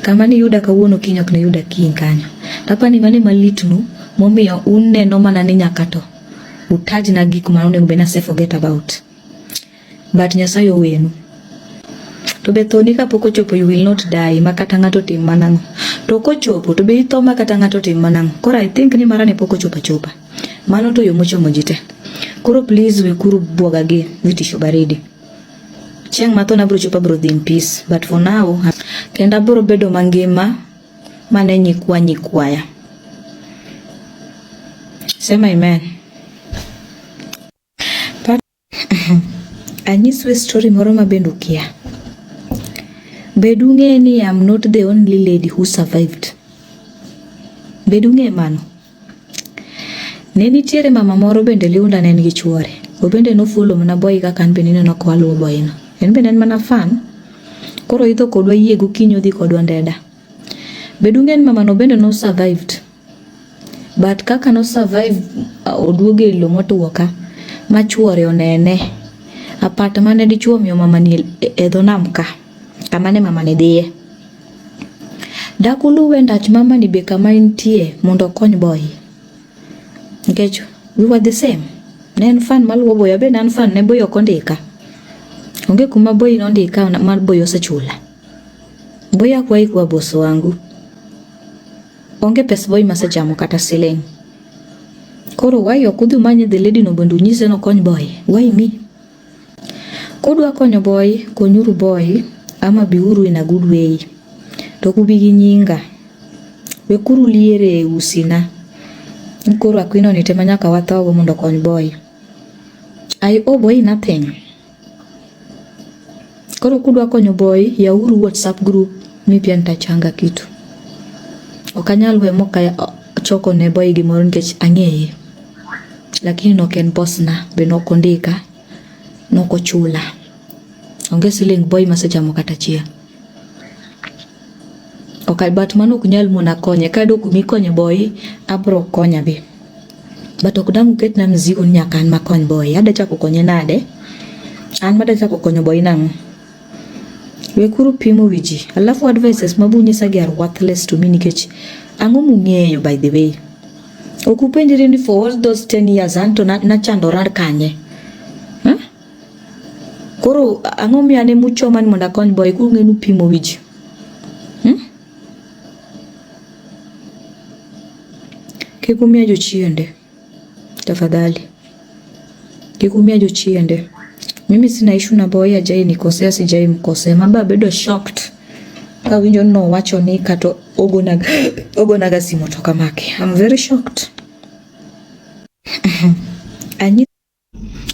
S2: Kama niyuda kawuono kiny ok niyuda kiny kanyo. Tapani mano ema litnu momiyo uneno mana ni nyaka to utajna gik ma onego bed ni ase forget about. But Nyasaye owenu. To be thoni kapok ochopo you will not die ma kata ng'ato tim mana ang'o. To kochopo to be itho ma kata ng'ato tim mana ang'o. Koro I think ni mara ne pok ochopo achopa. Mano to yo mochomo ji te. Koro please wekuru bwoga gi vitisho baridi. Chieng' matho nabro chopo abro dhi in peace. But for now, kendo abro bedo mangima mane nyikwa nyikwaya. Sema amen. Anyisue story moro ma bende ukia.
S3: Bed ung'e ni I'm not the only lady who survived. Bed ung'e mano. Ne nitiere mama moro bende Liunda ne en gi chuore. Obende nofollow mana boy kaka an bende ineno ka waluwo boy no. En bende en mana fan. Koro oidho kodwa yie gokinyi odhi kodwa Ndeda. Bed ung'e ni mamano bende no survived. But kaka no survive oduogo e lowo motwo ka ma chuore onene. Apat mane dichuo omiyo mamani e dho nam ka. Kama ne mamani dhiye. Dak uluwe ndach mamani be kama entie mondo okony boy. Nikech we were the same. Ne en fan maluwo boy, abe ne an fan ne boy ok ondika. Onge kuma boy nondika ma boy osechula. Boy akwayi kwa boss wangu. Onge pes boy masechamo kata siling. Koro why ok udhi umany the lady no mondo unyise nokony boy? Why me? Kudwa konyo boy, konyuru boy ama biuru in a good way. To ok ubi gi nyinga. Wekuru liere e usina. Ni koro Aquino ni tema nyaka wathogo mondo okony boy. I owe boy nothing. Koro kudwa konyo boy, yauru WhatsApp group mi pia nitachanga kitu. Ok anyal we moka choko ne boy gimoro nikech ang'eye. Lakini nok en boss na, be nok ondika, nok ochula. Onge siling boy masechamo kata achiel. Ok, but mano ok nyal mona konye. Ka dok mikonye boy, abro konya be. But ok dang' uketna mzigo ni nyaka an makony boy. Ada chako konye nade? An mada chako konyo boy nang'o? Wekuru pimo wi ji. Alafu advices mabunyisa gi are worthless to me nikech ang'o mung'eyo by the way. Ok upenjri ni for all those 10 years an to nachandora kanye? Huh? Koro ang'o miyo an emuchoma ni mondo akony boy kung'e ni upimo wi ji? Hmm? Kik umiya jochiende. Tafadhali. Kik umiya jochiende. Mimi sina issue na boy ajai nikosea sijai mkosea. Maba abedo shocked. Kawinjo ni nowacho ni kata ogonaga ogonaga simu to kamake. I'm very shocked. Anyi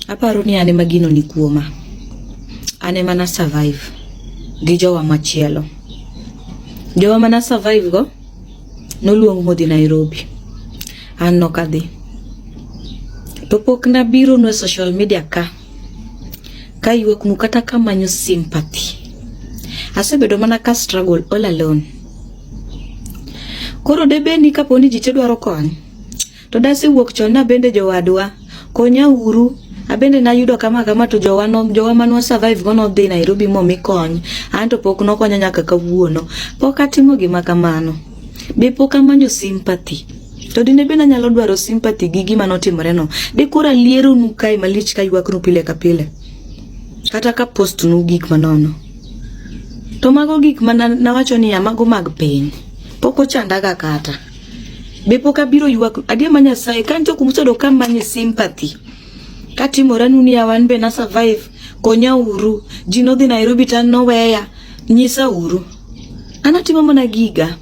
S3: aparo ni an ema gino ni kuoma. An ema na survive gi jowa machielo. Jowa mana survive go noluong modhi Nairobi. An nok adhi. To pok nabiro nu e social media ka kaywaknu kata kamanyo sympathy. Asebedo mana ka struggle all alone. Koro debed ni kapo ni ji te dwaro kony, to dasewuok chon nabende jowadwa, konya uru. Abende nayudo kama kama to jowa no jowa manwa survive go nodhi Nairobi momi kony. An to pok nokonya nyaka kawuono. Pok atimo gima kamano. Be pok amanyo sympathy. To dine bed anyalo dwaro sympathy gi gima notimoreno, de koro alieronu kae malich kaywaknu pile ka pile. Kata ka post nu gik manono. To mago gik ma nawacho niya mago mag piny. Pok ochandaga kata. Be pok abiro ywak adier ma Nyasaye ka nitie kuma usebedo ka manye sympathy. Katimoranu niya wan be na survive konya uru. Ji nodhi Nairobi to an noweya. Nyisa uru. An atimo mana giga.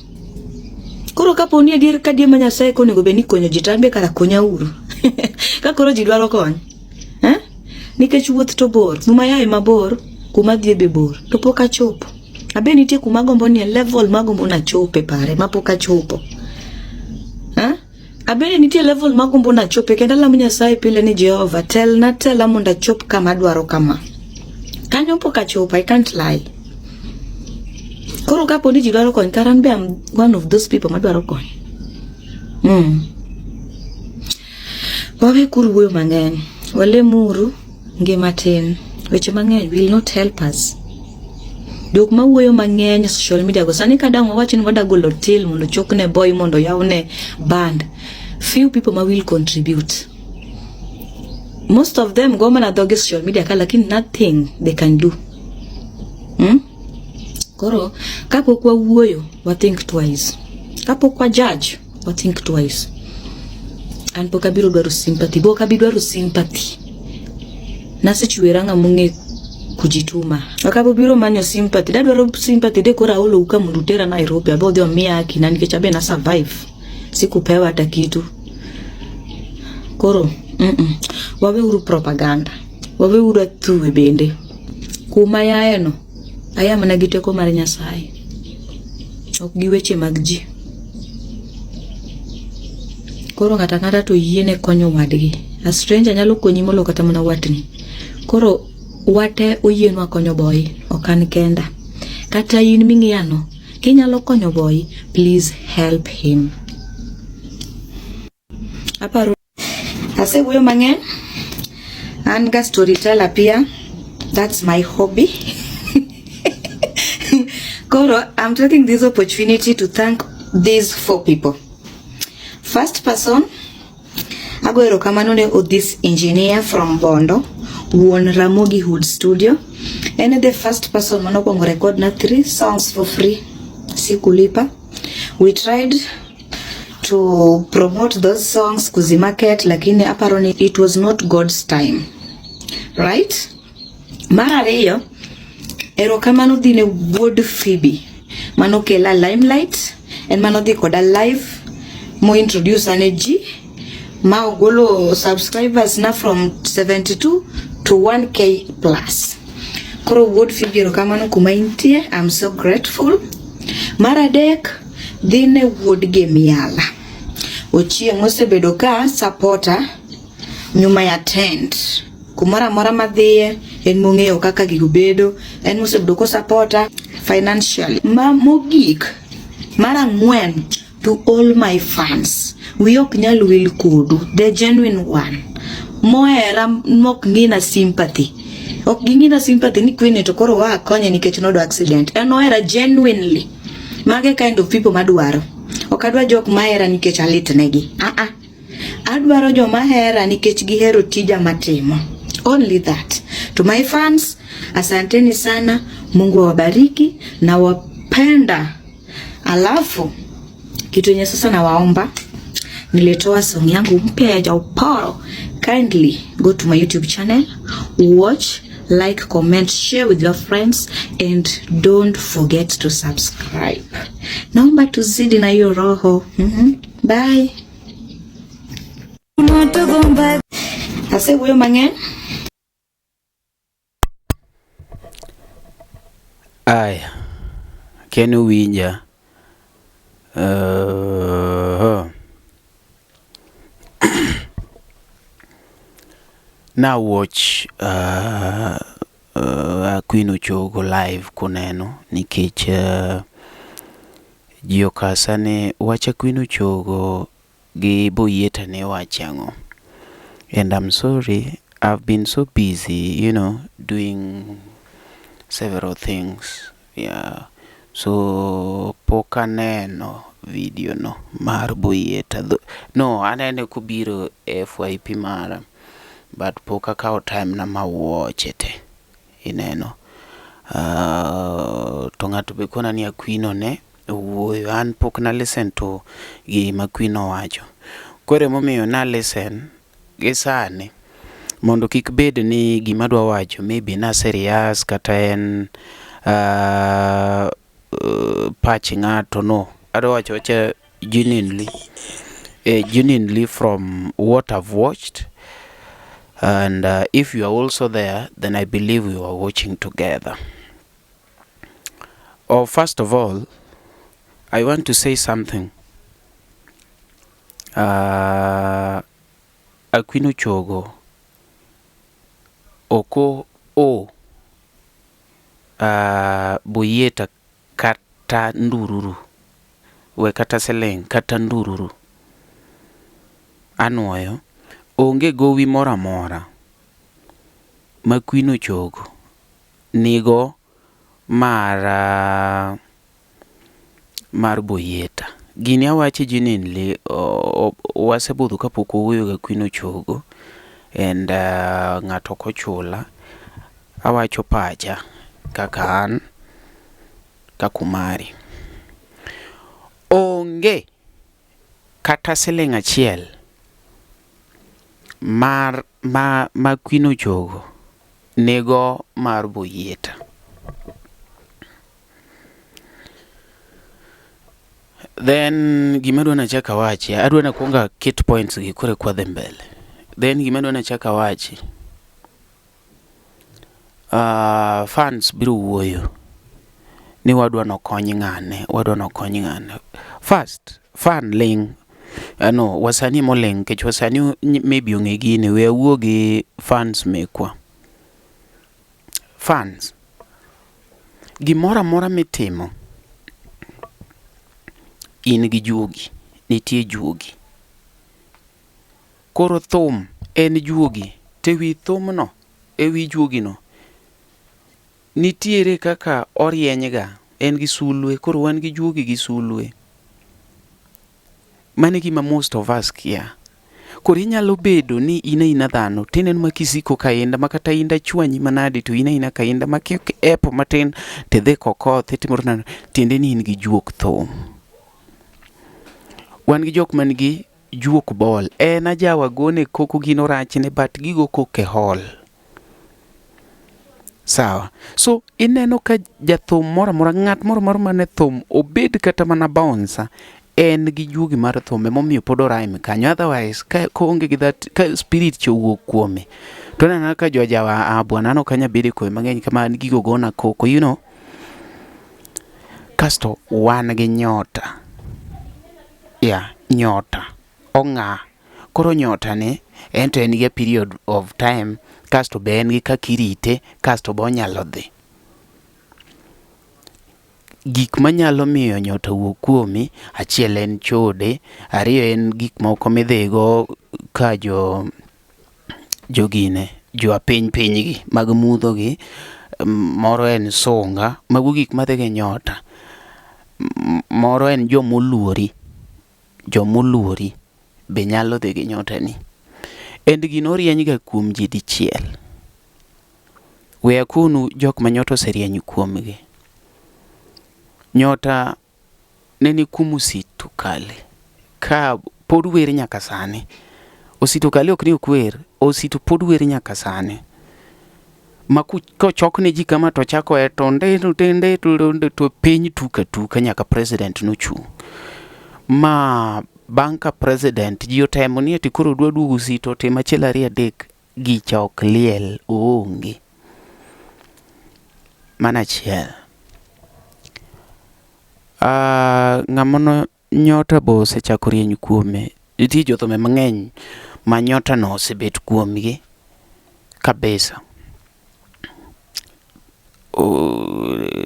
S3: Koro kapo ni adier ka adier ma Nyasaye konego bed ni konyo ji to an be kara konya uru. Ka koro ji dwaro kony. Eh? Nikech wuoth to bor, kuma aye mabor, kuma adhiye be bor. To pok achopo. Abe nitie kuma agombo ni e level magombo nachope pare mapok achopo. Eh? Abende nitie level magombo nachope kendo alamo Nyasaye pile ni Jehova telna tela mondo achop kama adwaro kama. Kanyo pok achopo, I can't lie. Koro kapo ni ji dwaro kony, kara an be I'm one of those people madwaro kony. Wawe kuru wuoyo mang'eny. Walemuru ngima tin. Weche mang'eny will not help us. Jok ma wuoyo mang'eny e social media go sani ka dang' wawach ni wada golo till mondo chokne boy mondo yawne band. Few people ma will contribute. Most of them go mana dhogi e social media ka lakini nothing they can do. Hmm? Koro kapok wawuoyo, wa think twice. Kapok wa judge, wa think twice. An pok abiro dwaro sympathy, pok abi dwaro sympathy. Nasechwera ng'ama ong'e kujituma. Ok abi biro manyo sympathy. Dadwaro sympathy de koro aolou ka mondo utera Nairobi, abe odhi omiya haki na nikech abe na survive. Sikupewa hata kitu. Koro, Waweuru propaganda. Waweuru athuwe bende. Kuma yaye no. Aya mana gi teko mar Nyasaye. Ok gi weche mag ji. Koro ng'ato ang'ata to yiene konyo wadgi. A stranger nyalo konyi molo kata mana watni. Koro wate oyienwa konyo boy, ok an kenda. Kata in ming'iyano, kinyalo konyo boy, please help him.
S2: Aparo asewuoyo mang'eny. An ga storyteller pia. That's my hobby. Koro, I'm taking this opportunity to thank these four people. First person, ago erokamano ne Odhis engineer from Bondo, wuon Ramogi Hood Studio. En the first person manokwongo record na three songs for free, sikulipa. We tried to promote those songs kuzimarket, lakini aparo ni it was not God's time. Right? Mar ariyo, erokamano dhi ne wuod Phoebe manokela limelight en manodhi koda live mo introduce ne ji ma ogolo subscribers na from 72 to 1k plus. Koro wuod Phoebe erokamano kuma intie, I'm so grateful. Mar adek dhi ne wuod Gemiala. Ochieng' osebedo ka supporter nyuma ya tent. Kumoro amora madhiye en mong'eyo kaka gigo bedo, en mosebedo ko supporta financially. Ma mogik mar ang'wen to all my fans, wiya ok nyal wil kodu, the genuine one mohera mok ng'ina sympathy. Ok ging'ina sympathy ni Queen to koro wa konye nikech nodo accident. En ohera genuinely. Mage kind of people madwaro. Ok adwa jok mahera nikech alitnegi. Ah ah. Adwaro joma hera nikech gihero tija matimo. Only that. To my fans, asanteni sana. Mungu awabariki na wapenda. Alafu kitu yenye sasa nawaomba, nilitoa song yangu mpya ya Jauporo. Kindly go to my YouTube channel, watch, like, comment, share with your friends and don't forget to subscribe. Naomba tuzidi na hiyo roho. Bye. Asewuoyo mang'eny.
S4: Aya, akia ni uwinja. Na watch Queen Ochogo live kuneno nikech ji okasa ni wach Queen Ochogo gi Boyieta ne wacho ang'o. And I'm sorry, I've been so busy, doing several things. Yeah. So pok aneno video no mar Boyieta. No, anene kobiro e FYP mara, but pok akawo time na ma watch te. Ineno. To ng'ato be kona ni Aquino ne owuoyo. An pok na listen to gima Aquino owacho. Koro emomiyo na listen gi sani mondo kik bed ni gima adwa wacho maybe nase rehearse kata en pach ng'ato no. Adwa wacho awacha genuinely, genuinely from what I've watched and if you are also there then I believe we were watching together. Oh, first of all, I want to say something. Aquino Chogo oko o Boyieta kata ndururu we kata siling kata ndururu anuoyo onge gowi moro amora ma Queen Ochogo nigo mar Boyieta. Gini awache genuinely, wasebudho kapok wawuoyo ga Queen Ochogo and ng'ato ok ochula. Awacho pacha kaka an kaka Umari. Onge kata siling achiel mar ma Queen Ochogo nigo mar Boyieta. Then gima adwa nachak awachi, adwa nakuong aket points gi koro eka wadhi mbele. Then gima adwa nachak awachi, fans biro wuoyo. ni wadwa nokony ng'ane, wadwa nokony ng'ane. First, fan ling'. No, wasanii moling' nikech wasanii maybe ong'e gini, we awuo gi fans mekwa. Fans, gimoro amora mitimo, in gi juogi, nitie juogi. Koro thum en juogi, to ewi thumno, ewi juogino, nitiere kaka orienyga, en gi sulwe, koro wan gi juogi gi sulwe. Mano e gima most of us kia. Koro inyalo bedo ni in aina dhano tineno ma kisiko ka inda ma kata inda chwanyi manade to in aina ka inda ma kiepo matin tidhi kokoth itimoro nade tiende ni in gi juok thum. Wan gi jok man gi juok ball. En ajawa gone koko gino rachne but gigo koko e hall. Sawa. So ineno ka jathum moro amora, ng'at moro amora man e thum, obed kata mana bouncer, en gi juogi mar thum emomiyo pod orhyme kanyo. Otherwise, ka koonge gi that, ka spirit cha owuok kuome, to oneno ka jojawa ah bwana an ok anyal bedo e koyo mang'eny kama an gigo gona koko. Kasto wan gi nyota. Yeah, nyota. Ong'a. Koro nyota ni, en to en gi a period of time, kasto be en gi kaka irite, kasto be onyalo dhi. Gik manyalo miyo nyota wuog kuomi, achiel en chode, ariyo en gik moko midhigo ka jo jogine, jo apiny piny gi mag mudho gi, moro en sunga, mago gik madhi gi nyota. Moro en jomoluori, jomoluori be nyalo dhi gi nyota ni. And gino orieny ga kuom ji dichiel. We akonu jok ma nyota oserieny kuomgi. Nyota ne ni kuom Osito Kale ka pod wer nyaka sani. Osito Kale ok ni ok wer, Osito pod wer nyaka sani. Ma kochokne ji kama to chako e to nde tende to piny tuk atuka nyaka president nochung'. Ma bang' ka president ji otemo ni ati koro dwa duogo Osito otim achiel ariyo adek, gicha ok liel oonge. Mano achiel. Ng'ama no nyota be osechako rieny kuome. Nitie jothumbe mang'eny ma nyota no osebet kuomgi kabisa.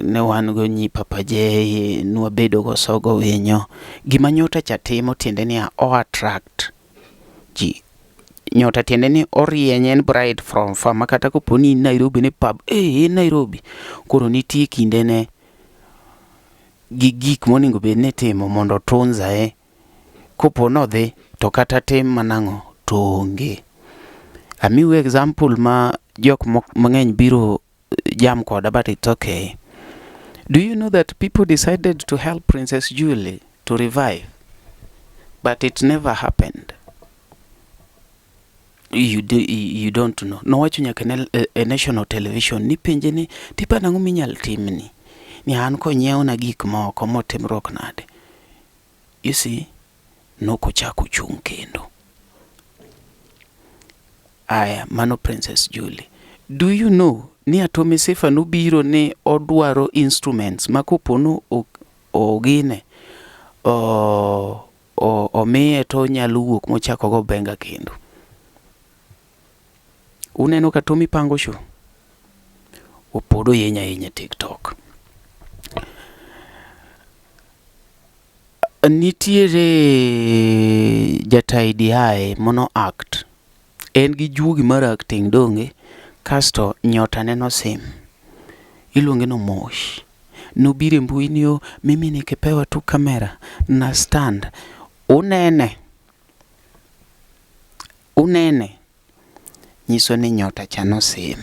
S4: Ne wan go nyi Papa J, nwabedo go Osogo Winyo. Gima nyota cha timo tiende ni o attract ji. Nyota tiende ni orieny en bright from far ma kata kopo ni in Nairobi ni pub, eh in Nairobi. Koro nitie kinde ne gi gik monego bed ni itimo mondo otunza e. Kopo nodhi to kata tim manang'o to onge. Amiu example ma jok mang'eny biro jam koda but it's okay. Do you know that people decided to help Princess Julie to revive? But it never happened. You don't know. Nowacho nyaka ne e national television ni penje ni tipa nang'o minyal timni? Ni an konyiewna gik moko motimruok nade? You see, nokochako chung' kendo. Aya, mano Princess Julie. Do you know ni Atommy Sifa nobiro ni odwaro instruments ma kopo no ogine omiye to onyalo wuok mochako go benga kendo. Uneno ka Tommy pango show? Pod oyenyo ahinya TikTok. Nitiere jata IDI mono act. En gi juogi mar acting donge? Kasto nyota ne nosim. Iluonge ni Omosh. Nobiro e mbui ni oh, mimi nikipewa tu kamera na stand. Unene. Unene. Nyiso ni nyota cha nosim.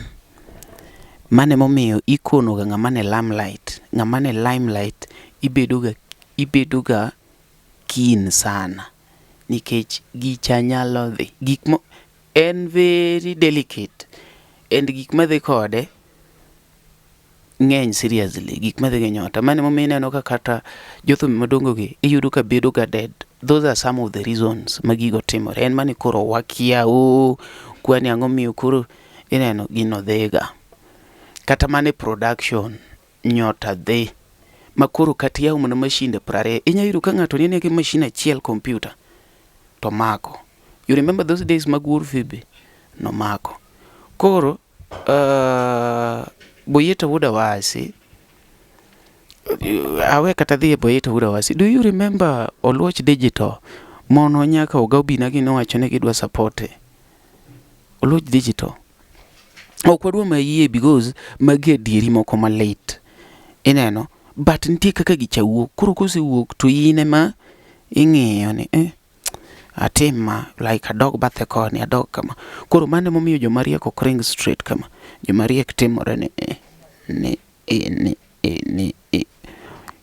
S4: Mano emomiyo ikono ga ng'ama ne limelight. Ng'ama ne limelight ibedo ga keen sana. Nikech gicha nyalo dhi. Gik mo en very delicate. And gik madhi kode ng'eny seriously. Gik madhi gi nyota. Mano emomiyo ineno ka kata jothumbe madongo gi iyudo ka bedo ga dead. Those are some of the reasons ma gigo timore. En mani koro wakia oh, kwani ang'o miyo koro ineno gino dhiga. Kata mana e production nyota dhi. Ma koro kata iyawo mana mashinde 20, inya yudo ka ng'ato nene gi mashin achiel computer to mako. You remember those days mag Wuor Phoebe? Nomako. Koro Boyeta wuod Awasi, awe kata dhi e Boyeta wuod Awasi. Do you remember Oluoch Digital? Mono nyaka Oga Obina gi nowacho ni gidwa support e. Oluoch Digital. Ok wadwa mayie because magi adieri moko malit. Ineno? But nitie kaka gicha wuok. Koro kosewuok to in ema ing'iyo ni eh, atim ma like adog bathe koni adog kama. Koro mano emomiyo joma riek ok ring straight kama. Joma riek timore ni eh, ni eh, ni eh, ni eh.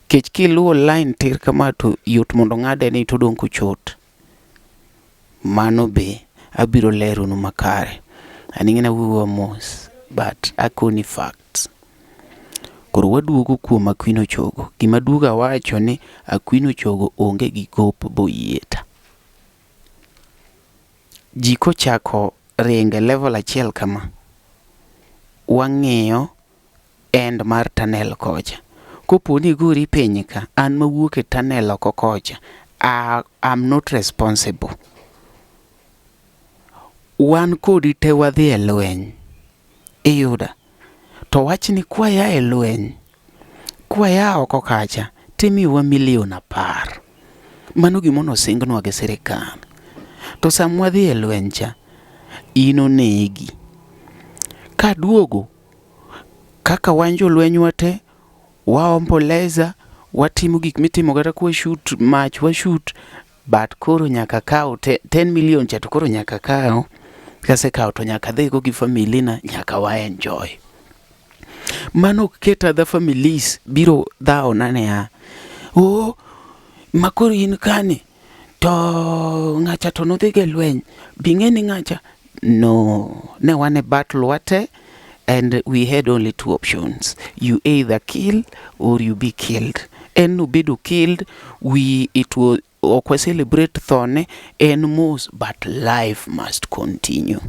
S4: Kech kiluwo line tir kama to yot mondo ng'ade ni to odong' kochot. Mano be abiro leronu makare. An ing'e ni awuoyo mos but akoni facts. Koro waduogo kuom Aquino Chogo. Gima duogo awacho ni Aquino Chogo onge gi gop Boyieta. Ji kochako ringo e level achiel kama, wang'iyo end mar tunnel kocha. Kopo ni igori piny ka, an mawuok e tunnel oko kocha, I am not responsible. Wan kodi te wadhi e lweny. Iyuda. To wach ni kwaya e lweny, kwaya oko kacha, timiyowa milion 10. Mano gima nosingnwa gi sirikal. To sama wadhi e lweny cha, in onegi. Kaduogo, kaka wan jolweny wate, waomboleza, watimo gik mitimo kata kwa shoot mach wa shoot, but koro nyaka kaw 10 million cha to koro nyaka kaw. Kasekawo to nyaka adhigo gi family na nyaka wa enjoy. Mano ok ket other families biro dhawona niya, oh, ma koro in kani to ng'acha to nodhi go e lweny, bing'e ni ng'acha. No, ne wan e battle wate and we had only two options. You either kill or you be killed. En nobedo killed, we it was ok wa celebrate thone en mos but life must continue.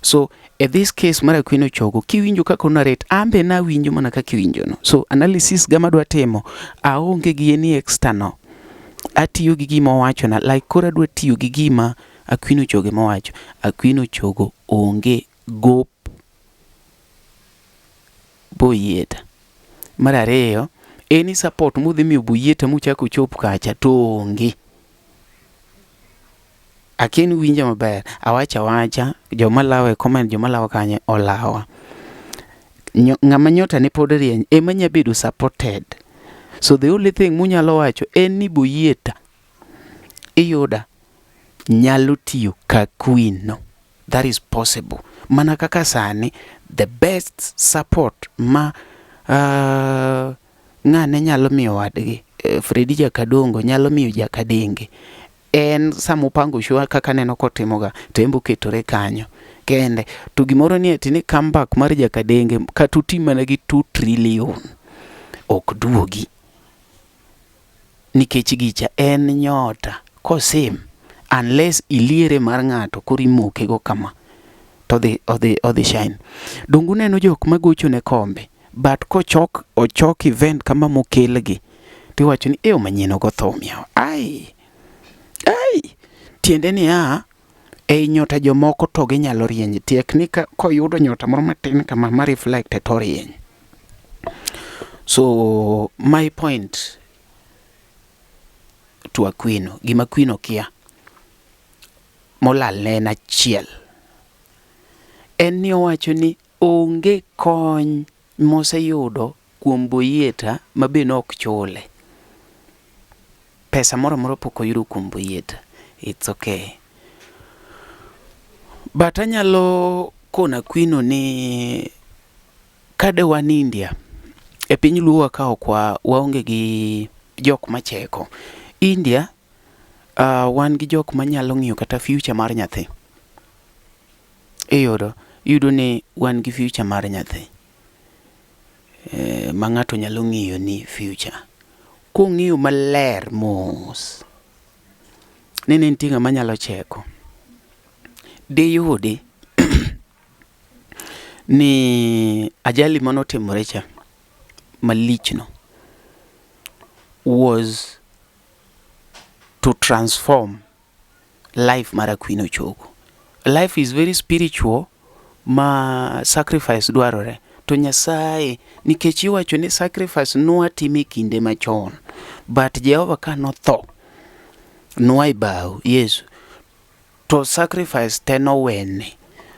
S4: So e this case mar Aquino Chogo kiwinjo kaka onarrate an be nawinjo mana kaka iwinjo no. So analysis ga madwa timo aonge gi any external. Atiyo gi gima owachona like koro adwa tiyo gi gima Aquino Chogo ema owacho. Aquino Chogo onge gop Boyieta. Mar ariyo, any support mudhi miyo Boyieta muchako uchop kacha to onge. Akia ni uwinja maber, awacho awacha, joma lawa e comment, joma lawa kanye olawa. Ng'ama nyota ne pod rieny ema nya bedo supported. So the only thing munyalo wacho en ni Boyieta iyuda nyalo tiyo ka queen no. That is possible. Mana kaka sani the best support ma ng'ane nyalo miyo wadgi Fredi Jakadongo nyalo miyo Jakadenge en sama opango show kaka aneno kotimoga to en be oketore kanyo kende. To gimoro ni eti ni comeback mar Jakadenge kata oti mana gi 2 trillion ok duogi. Nikech gicha en nyota kosim unless iliere mar ng'ato koro imoke go kama to odhi odhi odhi shine. Donge uneno jok magocho ne kombe but kochok ochok event kama mokelgi tiwacho ni e manyien ogo thum yawa. Ai! Ai! Tiende niya ei nyota jomoko to ginyalo rieny tiek ni koyudo nyota moro matin kama ma reflect to orieny. So my point to Aquino, gima Aquino kia molal ne en achiel. En ni owacho ni onge kony moseyudo kuom Boyieta ma be nok chule. Pesa moro amora pok oyudo kuom Boyieta. It's okay. But anyalo kono Aquino ni kade wan India, e piny Luo ka ok waonge gi jok macheko. India wan gi jok manyalo ng'iyo kata future mar nyathi. Iyudo, iyudo ni wan gi future mar nyathi. Ma ng'ato nyalo ng'iyo ni future. Kong'iyo maler mos, ni nitie ng'ama nyalo cheko. Diyudi ni ajali manotimore cha malich no. was to transform life mar Aquino Chogo. Life is very spiritual ma sacrifice dwarore. To Nyasaye nikech iwacho ni sacrifice nwatimo e kinde machon but Jehova ka notho nwa e bao Yesu to sacrifice te nowene.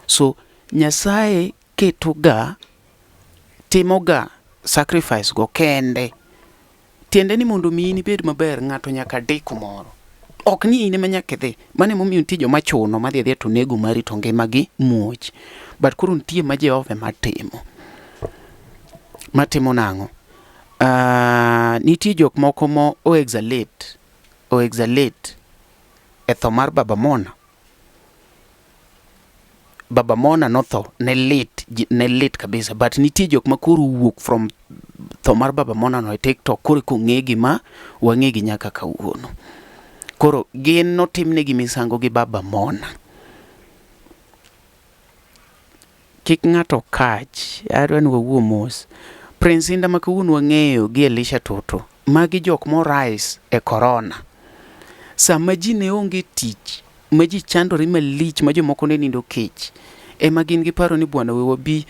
S4: So Nyasaye ketoga timoga sacrifice go kende. Tiende ni mondo mi in ibed maber ng'ato nyaka di kumoro. Ok ni in ema nyaka idhi. Mano emomiyo nitie joma chuno madhi adhiya to nego mari to ngimagi muoch. But koro nitie ma Jehova ema timo. Matimo nang'o? Nitie jok moko mo o exalate, o exalate e tho mar Baba Mona. Baba Mona notho ne lit, ne lit kabisa but nitie jok ma koro owuok from tho mar Baba Mona no e TikTok koro eka ong'egi ma wang'egi nyaka kawuono. Koro gin notimnegi misango gi Baba Mona. Kik ng'ato kach, adwa ni wawuo mos. Prince Indah ma kawuono wang'eyo gi Elisha Toto, magi jok mo rise e corona. Sama ji ne onge tich, ma ji chandore malich ma jomoko ne nindo kech, ema gin giparo ni bwana we wabi,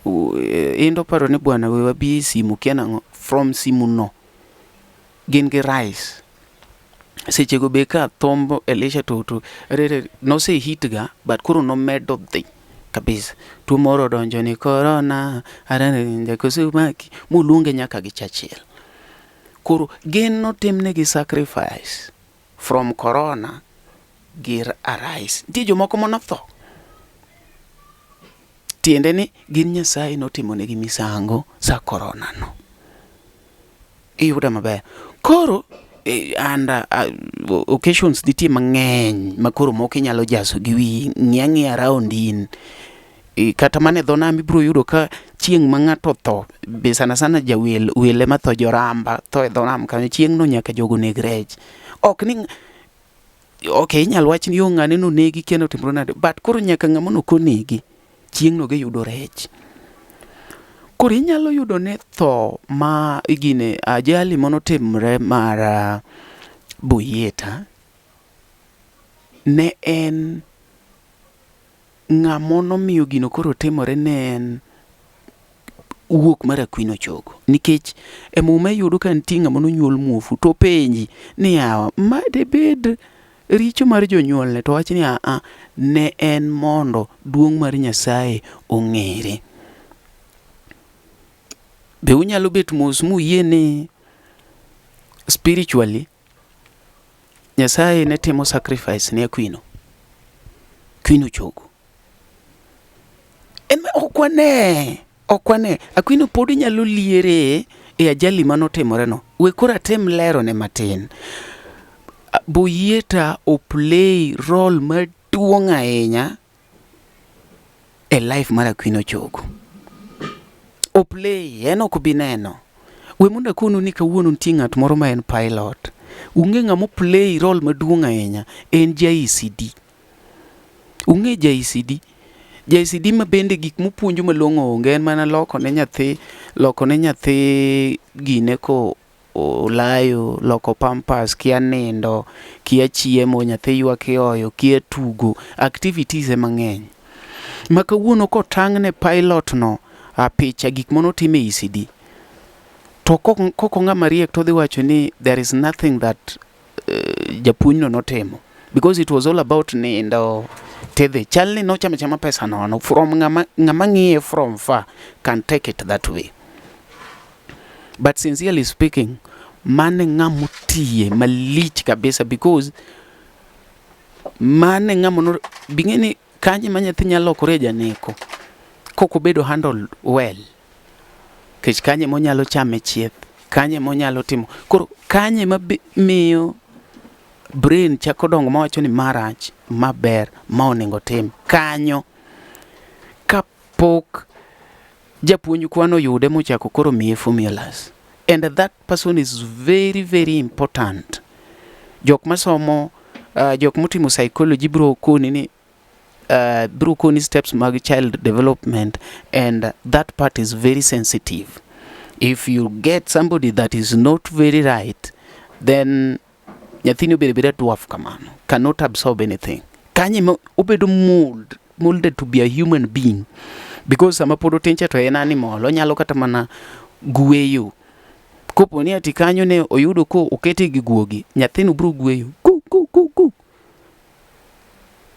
S4: Indah oparo ni bwana we wabi e simu kia nang'o, from simu no, gin gi rise. Sechego be ka thumb Elisha Toto rere nose hit ga but koro nomedo dhi kabisa. Tuo moro odonjo ni corona, ararendekosumaki, moluonge nyaka gi Churchill. Koro gin notimnegi sacrifice from corona gi arise. Nitie jomoko manotho. Tiende ni gin Nyasaye notimonegi misango sa corona no. Iyuda maber. Koro and occasions nitie mang'eny ma koro moko inyalo jaso gi wiyi. Ng'i ang'iya around in. Kata mana e dho nam ibiro yudo ka chieng' ma ng'ato otho, be sana sana jawel, wele matho joramba tho e dho nam kanyo, chieng' no nyaka jogo neg rech. Ok ni okay, inyalo wach ni yo ng'ane nonegi kia notimore nade, but koro nyaka ng'ama nokonegi chieng' no giyudo rech. Koro inyalo yudo ne tho ma gine ajali manotimre mar Boyeta ne en ng'ama nomiyo gino koro timore ne en wuok mar Aquino Chogo. Nikech e muma iyudo ka nitie ng'ama nonyuol muofu to openji ni yawa ma debed richo mar jonyuolne to wach ni aa ne en mondo duong' mar Nyasaye ong'ere. Be unyalo bet mos muyie ni spiritually Nyasaye ne timo sacrifice ne Aquino? Aquino Chogo. En ok wane, ok wane. Aquino pod inyalo liere e ajali manotimore no. We koro atem lero ne matin. Boyieta o play role maduong' ahinya e life mar Aquino Chogo. O play, en ok bi neno. We mondo akonu ni kawuono nitie ng'at moro ma en pilot. Ung'e ng'ama o play role maduong' ahinya, en ja ECD. Ung'e ja ECD? Ja ECD ma bende gik mopuonjo malong'o onge, en mana loko ne nyathi, loko ne nyathi gine ko olayo, loko pampers, kia nindo, kia chiemo, nyathi ywak ioyo, kia tugo, activities ema ng'eny. Ma kawuono kotang' ne pilot no a picha gik manotim e ECD, to kok ong'ama riek to odhi wacho ni there is nothing that japuonj no notimo because it was all about nindo tidhi chal ni nochamo achama pesa nono from ng'ama ng'ama ng'iye from far can take it that way but sincerely speaking mane ng'ama otiye malich kabisa because mane ng'ama no bing'e ni kanyo ema nyathi nyalo lokore janeko kok obedo handled well nikech kanyo ema onyalo chame chieth kanyo ema onyalo timo koro kanyo ema miyo brain chako dongo mawacho ni ma rach ma ber ma onego tim kanyo kapok japuonj kwan oyude mochako koro miye formulas and that person is very very important jok masomo jok motimo psychology biro koni ni biro koni steps mag child development and that part is very sensitive. If you get somebody that is not very right, then nyathini obedo abeda dwarf kamano, cannot absorb anything. Kanyo ema obedo molded to be a human being. Because sama pod otin cha to en animal, onyalo kata mana gweyo. Kopo ni ati kanyo ne oyudo ko okete gi guogi, nyathino biro gweyo. Ku, ku, ku, ku.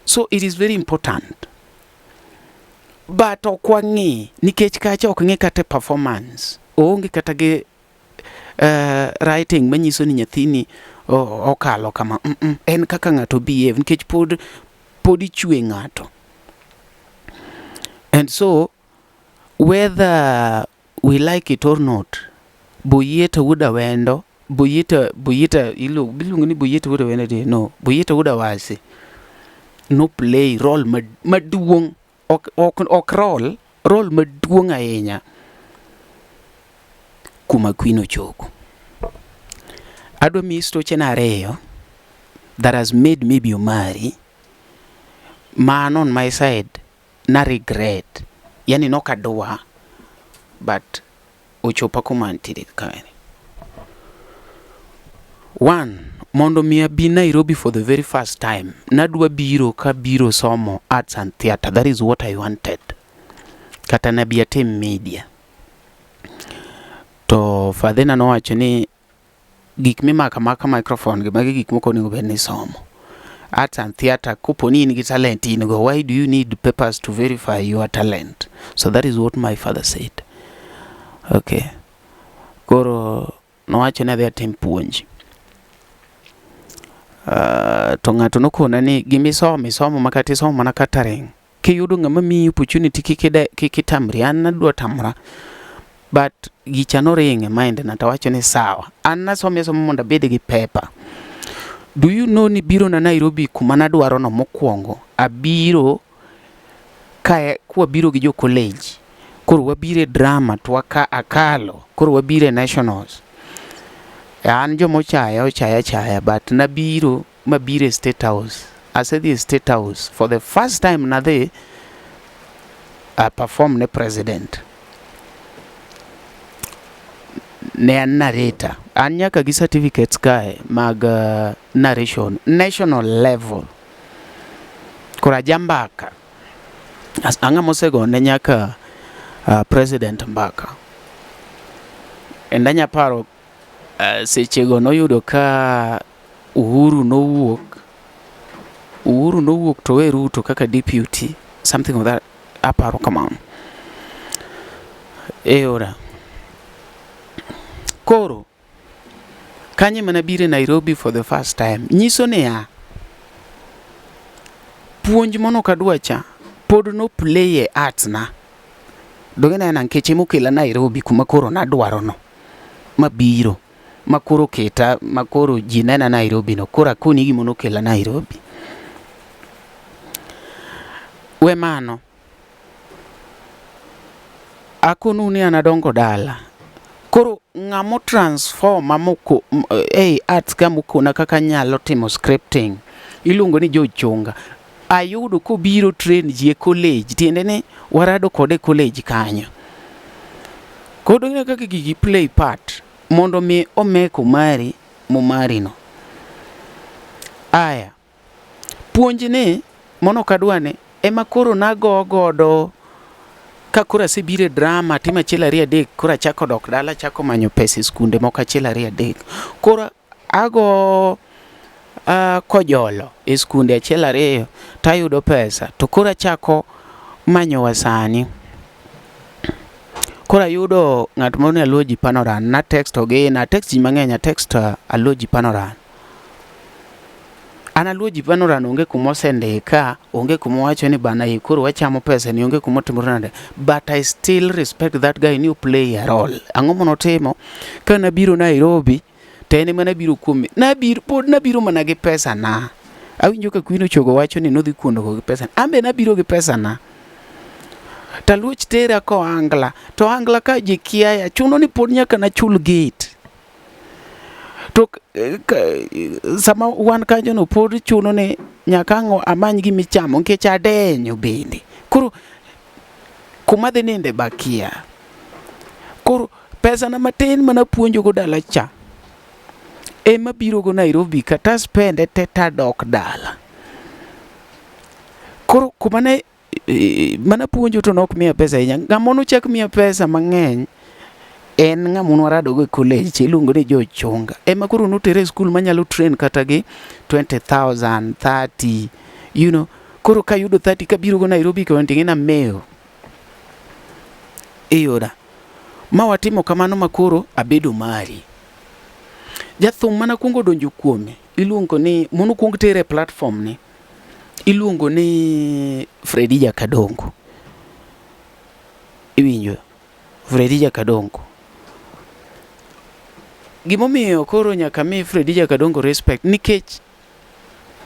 S4: So it is very important. But ok wang'i nikech kacha ok ng'i kata performance. Oonge kata gi writing manyiso ni nyathini okalo kama. En kaka ng'ato behave nikech pod ichwe ng'ato. And so whether we like it or not, Boyieta wuod Awendo, Boyieta iluongo ni Boyieta wuod Awendo di? No, Boyieta wuod Awasi no play role maduong', ok role maduong' ahinya kuma Queen ochopo. Adwa miyi stochena ariyo that has made me be Omari. Man on my side na regret, yani nok adwa, but ochopa kuma antiere kae. One, mondo mi abi Nairobi for the very first time, nadwa biro ka biro somo arts and theatre. That is what I wanted. Kata nabi atim media. To fadhina nowacho ni gik mimako amaka microphone gi magi gik moko onego bed ni isomo. Arts and theatre, kopo ni in gi talent in go, why do you need papers to verify your talent? So that is what my father said. Okay. Koro nowacho ni adhi atim puonj. To ng'ato nokona ni gimisomo isomo makata isomo mana catering. Kiyudo ng'ama miyi opportunity kik itamri. An nadwa tamra. But gicha noring e mind na tawacho ni sawa. An nasome asoma mondo abed gi paper. Do you know ni biro na Nairobi kuma nadwaro no mokwongo, abiro kae kwabiro gi jo college. Koro wabiro e drama to akalo. Koro wabiro e nationals. An jomochaya ochaya achaya but nabiro mabiro e State House. Asedhi e State House for the first time nadhi a perform ne president. Ne an narrator. An nyaka gi certificates kae mag narration national level. Koro ajambaka. Ang'ama osegone nyaka president mbaka. And anya paro sechego noyudo ka Uhuru nowuok. Uhuru nowuok to we Ruto kaka deputy. Something of that aparo kamano. E ora. Koro kanyo ema nabire Nairobi for the first time. Nyiso niya, puonj mano kadwa cha pod no play e arts na. Donge nena nikech emokela Nairobi kuma koro nadwaro no. Mabiro. Makoro keta, makoro ji nena Nairobi no. Koro akoni gima nokela Nairobi. We mano. Akonu ni an adongo dala. Koro ng'amo transform moko ei arts ka mokona kaka anyalo timo scripting. Iluongo ni George Chunga. Ayudo kobiro train ji e college. Tiende ni warado kode e college kanyo. Koro ineno kaka gigi play part mondo mi omek Omari momari no. Aya, puonj ni mono kadwa ni ema koro nago godo ka koro asebiro e drama timo achiel ariyo adek koro achako dok dala achako manyo pesa e skunde moko achiel ariyo adek. Koro ago kojolo e skunde achiel ariyo tayudo pesa to koro achako manyo wasani. Koro ayudo ng'at moro ni Aloji Panoran, na text gi na text ji mang'eny, a text Aloji Panoran. An Aloji Panoran onge kuma osendika, onge kuma owacho ni bana e koro wachamo pesa ni onge kuma otimore nade. But I still respect that guy ni o play a role. Ang'o manotimo? Ka nabiro Nairobi, to en ema nabiro kuome. Nabiro, pod nabiro mana gi pesa na. Awinjo ka Queen Ochogo wacho ni nodhi kuondogo gi pesa. An be nabiro gi pesa na. Taluoch tera Kohangla, to Ohangla ka ji kiaya, chuno ni pod nyaka nachul gate. To sama wan kanyo no pod chuno ni nyaka ang' amany gimichamo nikech adenyo bende. Koro kuma adhi ninde be akia. Koro Pesa na matin mana puonjo go dala cha. Ema biro go Nairobi kata spende te tadok dala. Koro kuma ne mana puonjo to nok miya pesa ahinya. Ng'ama nochak miya pesa mang'eny en ng'ama nwarado go e college iluongo ni Joe Chunga. Ema koro notere e skul manyalo train kata gi 20,000, 30, you know. Koro kayudo 30 kabiro go Nairobi to ting'e namewo. Iyuda. Ma watimo kamano ma koro abedo mari. Jathum mana kuongo donjo kuome iluongo ni monokuong tere e platform ni iluongo ni Fredi Jakadongo. Iwinjo? Fredi Jakadongo. Gimomiyo koro nyaka mi Fredi Jakadongo respect nikech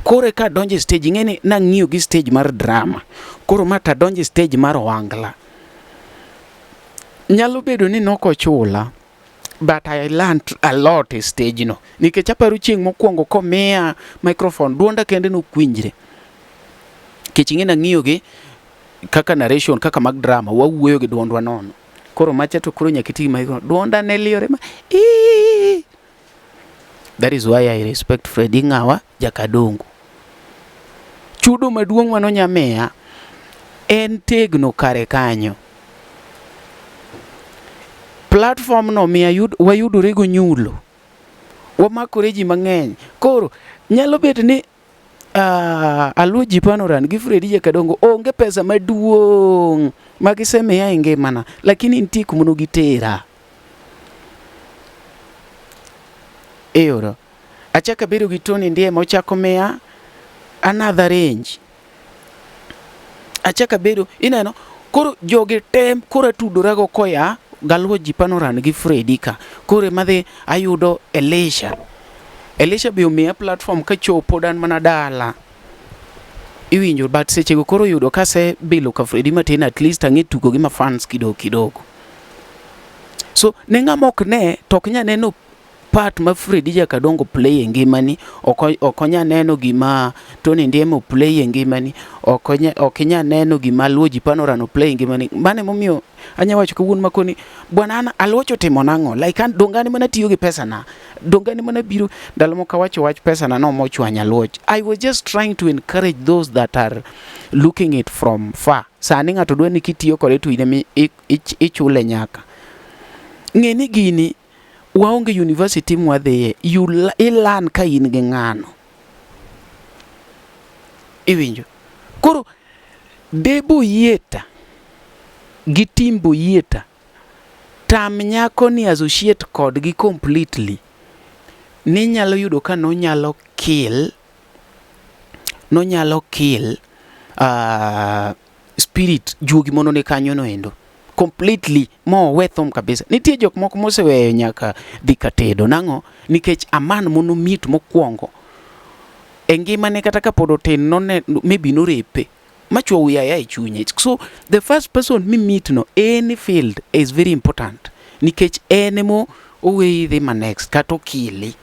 S4: koro eka adonjo e stage ing'e ni nang'iyo gi stage mar drama koro ma to adonjo e stage mar ohangla. Nyalo bedo ni nokochula but I learned a lot e stage no nikech aparo chieng' mokwongo komiya microphone duonda kende nokwinjre nikech ing'e nang'iyo gi kaka narration kaka mag drama wawuoyo gi duondwa nono koro macha to koro nyaka iti gi microphone duonda ne liore ma ii. That is why I respect Freddy Ng'awa Jakadongo. Chudo maduong' manonya miya en tegno kare kanyo. Platform no miya yud, wayudore go nyulo. Wamakore ji mang'eny. Koro nyalo bet ni Aluo Jipanoran gi Freddy Jakadongo onge pesa maduong' ma gisemiya e ngimana, lakini nitie kuma nogitera. Iyudo. Achako abedo gi Tony Ndiema ochako miya another range. Achako abedo, ineno, koro jogi te koro atudorago koya Galuo Jipanoran gi Freddy ka. Koro ema dhi ayudo Elisha. Elisha be omiya platform kachopo dan mana dala. Iwinjo, but sechego koro yudo kasebilo ka Freddy matin at least ang'e tugo gi ma fans kidogo kidogo. So ne ng'ama ok ne to ok nya neno part ma Freddy Jakadongo play e ngimani, ok onya neno gima Tony Ndiema play e ngimani, ok inya neno gima Luo Jipanoran play e ngimani. Mano emomiyo anya wacho kawuono makoni bwana an Aluoch otimo nang'o? Like an donge an mana tiyo gi pesa na? Donge an mana biro ndalo moko awacho wach pesa na no mochwanyo Aluoch. I was just trying to encourage those that are looking it from far. Sani ng'ato dwa ni kitiyo kode to in ema ichule nyaka. Ng'e ni gini waonge university mwadhiye, you ilearn ka in gi ng'ano. Iwinjo? Koro Debo Yieta gi Timbo Yieta tam nyako ni associate kodgi completely. Ninyalo yudo ka nonyalo kill spirit juogi mono ni kanyo no endo completely mowe thum kabisa. Nitie jok moko moseweyo nyaka dhi katedo nang'o nikech aman mono mit mokwongo e ngimane kata kapod otin none maybe norepe machwo wiye aya e chunye. So the first person mi meet no any field is very important nikech en emo oweyi dhi ma next kata okili.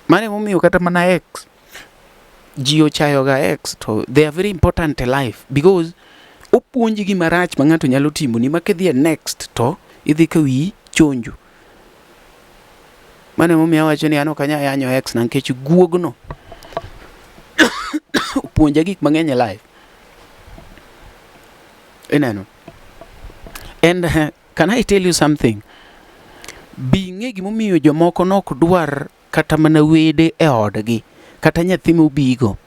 S4: Mano emomiyo kata mana ex ji ochayoga ex to they are very important e life because opuonji gima rach ma ng'ato nyalo timoni ma kidhi e next to idhi ka wiyi chonjo. Mano emomiyo awacho ni an ok anyal yanyo ex na nikech guogno opuonja gik mang'eny e life. Ineno? And can I tell you something? Bi ing'e gimomiyo jomoko nok dwar kata mana wede e odgi kata nyathi mobigo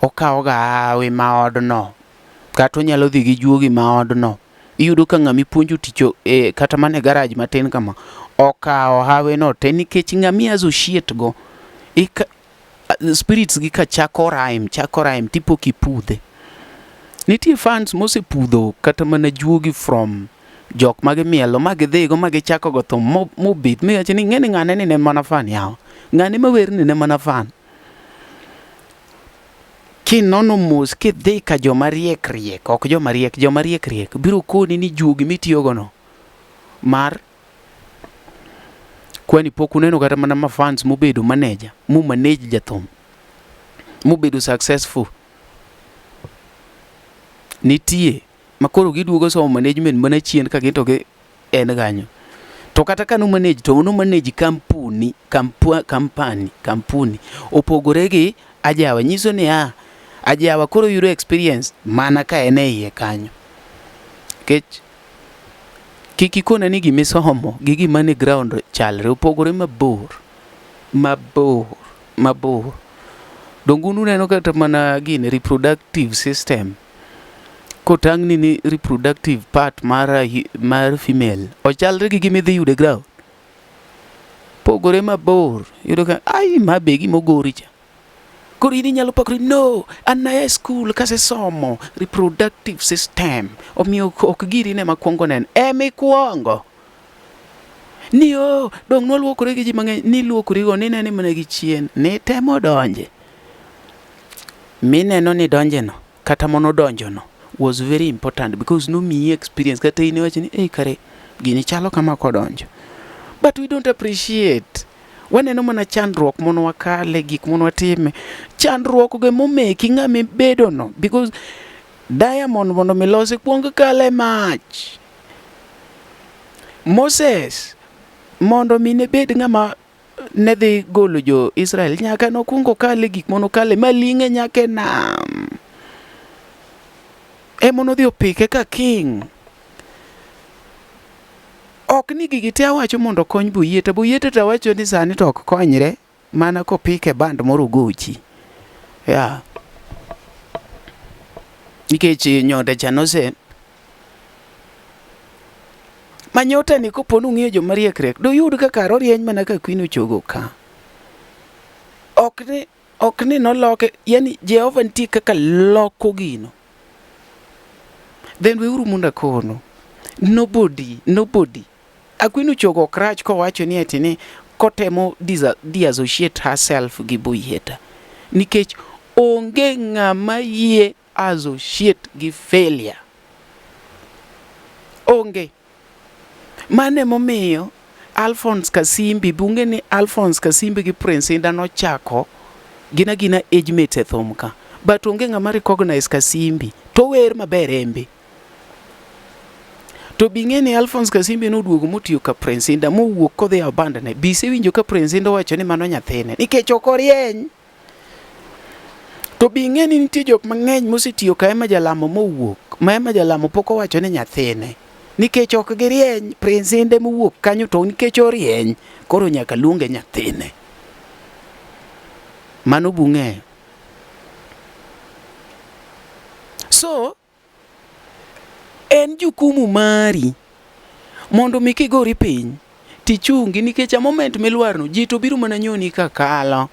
S4: okawo ga hawi ma odno kata onyalo dhi gi juogi ma odno. Iyudo ka ng'ama ipuonjo tich kata mana e garage matin kama okawo hawi no te nikech ng'ama i associate go spirits gi ka chako rhyme tipo kipudhe. Nitie fans mosepudho kata mana juogi from jok ma gimielo ma gidhigo ma gichako go thum mobet miwacho ni ing'e ni ng'ane ni ne mana fan yawa. Ng'ane mawer ni ne mana fan. Kinono mos kidhi ka joma riek riek, ok joma riek, joma riek riek biro koni ni juogi mitiyogo no mar kwani pok uneno kata mana ma fans mobedo manager, mo manage jathum, mobedo successful. Nitie. Ma koro giduogo somo management mana chien ka gin to gi en kanyo. To kata ka no manage to no manage kampuni, kampua, kampani, kampuni opogore gi ajawa nyiso ni a ajawa koro yudo experience mana ka en e iye kanyo. Nikech kik ikona ni gimisomo gi gima ni ground chalre opogore mabor mabor mabor. Donge un uneno kata mana gini reproductive system kotang'ni ni reproductive part mar, mar female ochalre gi gima idhi yudo e ground. Pogore mabor. Iyudo ka ai ma be gima ogori cha. Koro in inyalo pakori no, an naya e skul kasesomo reproductive system omiyo ok giri ne makwongo neno. Emikwongo. Ni o, dong' nwaluokore gi ji mang'eny, niluokorigo ninene mana gi chien, nitemo donje. Mineno ni donjeno, kata manodonjono was very important because nomiyi experience kata in iwacho ni ei kare gini chalo kama kodonjo. But we don't appreciate. Waneno mana chandruok mono wakale, gik mono watime. Chandruok go momeki ng'ama ibedono because diamond mondo mi losi kuong kale mach. Moses mondo mi ne bed ng'ama ne dhi golo jo Israel nyaka nokwong okale gik mono kale maling'e nyaka e nam. Ema nodhi opike ka king. Ok ni gigi te awacho mondo okony Boyieta. Boyieta to awacho ni sani to ok konyre mana kopike band moro ogochi. Yeah. Nikech nyode cha nose Manyota ni kopo nung'iyo joma riek riek doyud ka kare orieny mana ka Queen ochogo ka. Ok ni ok ni noloke, yani Jehova nitie kaka loko gino. Then weuru mondo akono. Nobody, nobody. Akwino Chogo ok rach kowacho ni ati ni kotemo disassociate herself gi Boyieta. Nikech onge ng'ama yie associate gi failure. Onge. Mano emomiyo Alphonse Kasimbi, bunge ni Alphonse Kasimbi gi Prince Indah nochako gin agina age mates e thum ka. But onge ng'ama recognize Kasimbi to wer maber embe. To bing'e ni Alphonse Kasimbi noduogo motiyo ka Prince Indah mowuok kodhi e band ne. Bi isewinjo ka Prince Indah owacho ni mano nyathine nikech ok orieny. To bi ing'e ni nitie jok mang'eny mosetiyo ka Emma Jalamo mowuok, ma Emma Jalamo pok owacho ni nyathine. Nikech ok girieny, Prince Inde mowuok kanyo to nikech orieny, koro nyaka luonge nyathine. Mano bung'eyo. So, En jukumu mari mondo mi kigori piny tichungi nikech a moment milwarno ji to biro mana nyoni ka kalo.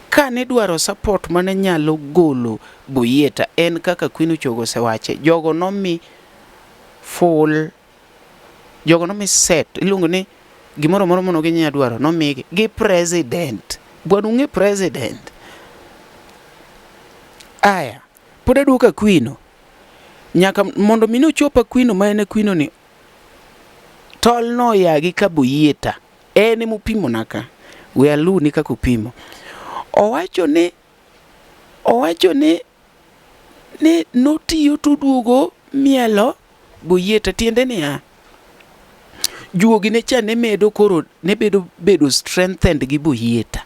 S4: Ka nidwaro support mane nyalo golo Boyieta en kaka Queen Ochogo osewache, jogo nomi full jogo nomi set iluongo ni gimoro amora mono ginya dwaro nomigi gi president. Bwana ung'e president. Aya, Pod aduogo Aquino. Nyaka mondo mi nochop Aquino ma en Aquino ni tol no ya gi Kaboyieta. En emopimona ka. We aluwni kaka opimo. Owacho ni owacho ni ni notiyo toduogo mielo Boyieta tiende niya, juogi ne cha ne medo koro ne bedo bedo strengthened gi Boyieta.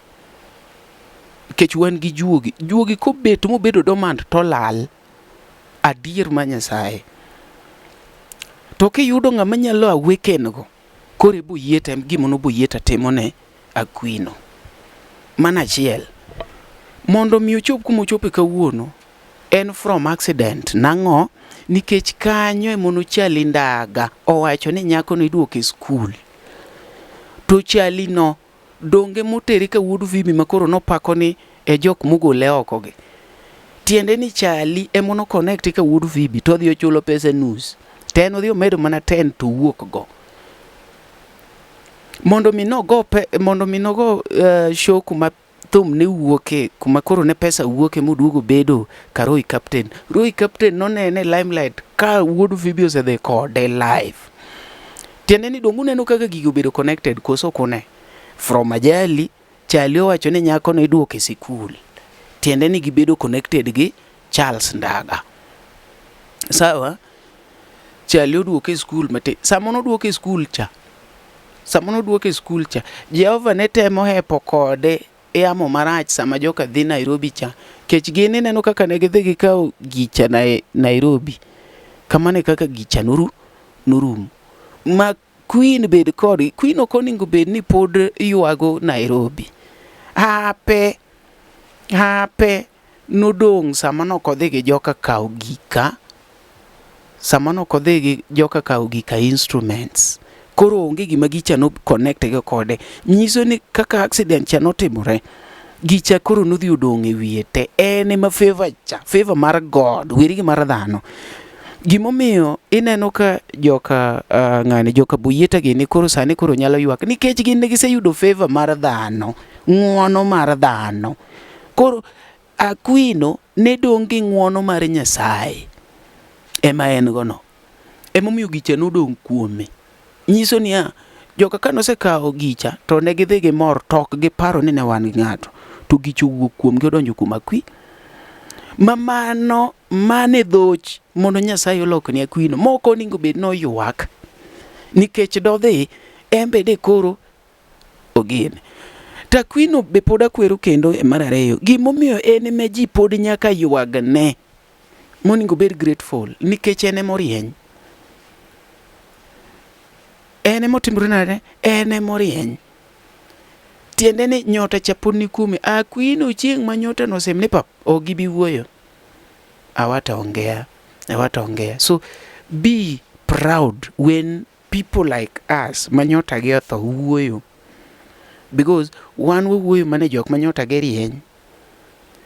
S4: Nikech wan gi juogi. Juogi kobet mobedo dormant to lal. Adier ma Nyasaye. To kiyudo ng'ama nyalo awaken go, koro e Boyieta em gima no Boyieta timo ne Aquino. Mano achiel. Mondo mi ochop kuma ochope kawuono, en from accident. Nang'o? Nikech kanyo ema nochali ndaga. Owacho ni nyako no iduoko e skul. To chali no donge motere ka wuod Vimi ma koro nopako ni e jok mogole oko gi. Tiende ni chali ema no connect ka wuod Vibi to odhi ochulo pesa nus. To en odhi omedo mana 10 to owuok go. Mondo mi nogo pe, mondo mi nogo show kuma thum ne wuoke kuma koro ne pesa wuoke moduogo bedo ka Roy Captain. Roy Captain nonene limelight ka wuod Phoebe osedhi kode live. Tiende ni donge uneno kaka gigi obedo connected koso ok une? From ajali, Chali owacho ni nyako no iduoko e sikul. Tiende ni gibedo connected gi Charles Ndaga. Sawa? Chali oduoke e skul matin. Sama noduoke e skul cha, sama noduoke e skul cha, Jehova ne temo hepo kode e yamo marach sama joka dhi Nairobi cha. Kech gin ineno kaka ne gidhi gikawo gicha Nairobi. Kamano e kaka gicha norumo. Ma Queen bed kodgi. Queen ok onego bed ni pod ywago Nairobi. Hape, hape nodong' sama nok odhi gi joka kawo gika, sama nok odhi gi joka kawo gika instruments. Koro onge gima gicha no connect go kode. Nyiso ni kaka accident cha notimore, gicha koro nodhi odong' e wiye te. En ema favor cha, favor mar God, weri gi mar dhano. Gimomiyo ineno ka joka ng'ani joka Boyieta gini koro sani koro nyalo ywak nikech gin ne giseyudo favor mar dhano, ng'uono mar dhano. Koro Aquino ne dong' gi ng'uono mar Nyasaye ema en go no. Emomiyo gicha nodong' kuome. Nyiso niya, joka ka nosekawo gicha to ne gidhi gimor to ok giparo ni ne wan gi ng'ato. To gicha owuok kuomgi odonjo kuom Akwi. Ma mano mane dhoch mondo Nyasaye olokni Aquino. Mok onego bed ni oywak nikech dodhi en be de koro ogene. To Aquino be pod akwero kendo e mar ariyo. Gimomiyo en ema ji pod nyaka ywagne monego obed grateful nikech en ema orieny. En ema otimore nade? En ema orieny. Tiende ni nyota cha pod ni kuome. Aquino chieng' ma nyota no osemne pap, ok gibi wuoyo. Hawataongea, hawataongea. So be proud when people like us ma nyota gi otho wuoyo. Because wan wawuoyo mana e jok ma nyota gi rieny.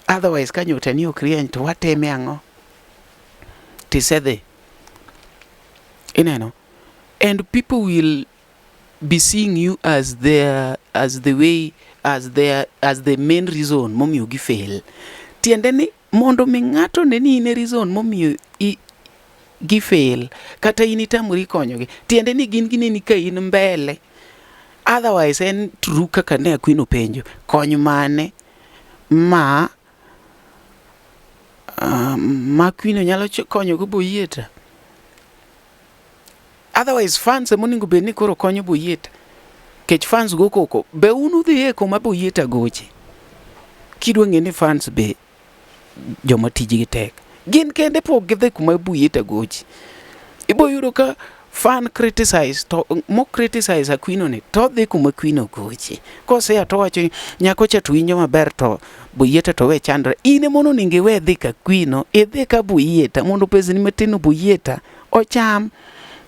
S4: Otherwise ka nyota ni ok rieny to wateme ang'o? Tisedhi. Ineno? And people will be seeing you as their as the way as their as the main reason momiyo gi fail. Tiende ni mondo mi ng'ato ne ni in e reason momiyo gi fail kata in itamori konyogi tiende ni gin gineni ka in mbele otherwise en true kaka ne Aquino penjo kony mane ma ma Aquino nyalo konyogo Boyieta otherwise fans ema onego bed ni koro konyo Boyieta kech fans go koko be un udhiye kuma Boyieta goche kidwa ng'e ni fans be joma tijgi tek gin kende pok gidhi kuma Boyieta goche ibo yudo ka fan criticize to mo criticize Aquino ni to dhi kuma Aquino goche kosea to wacho ni nyako cha to winjo maber to Boyieta to we chandre in ema onego iwe dhi ka Aquino idhi ka Boyieta mondo pesni matin Boyieta ocham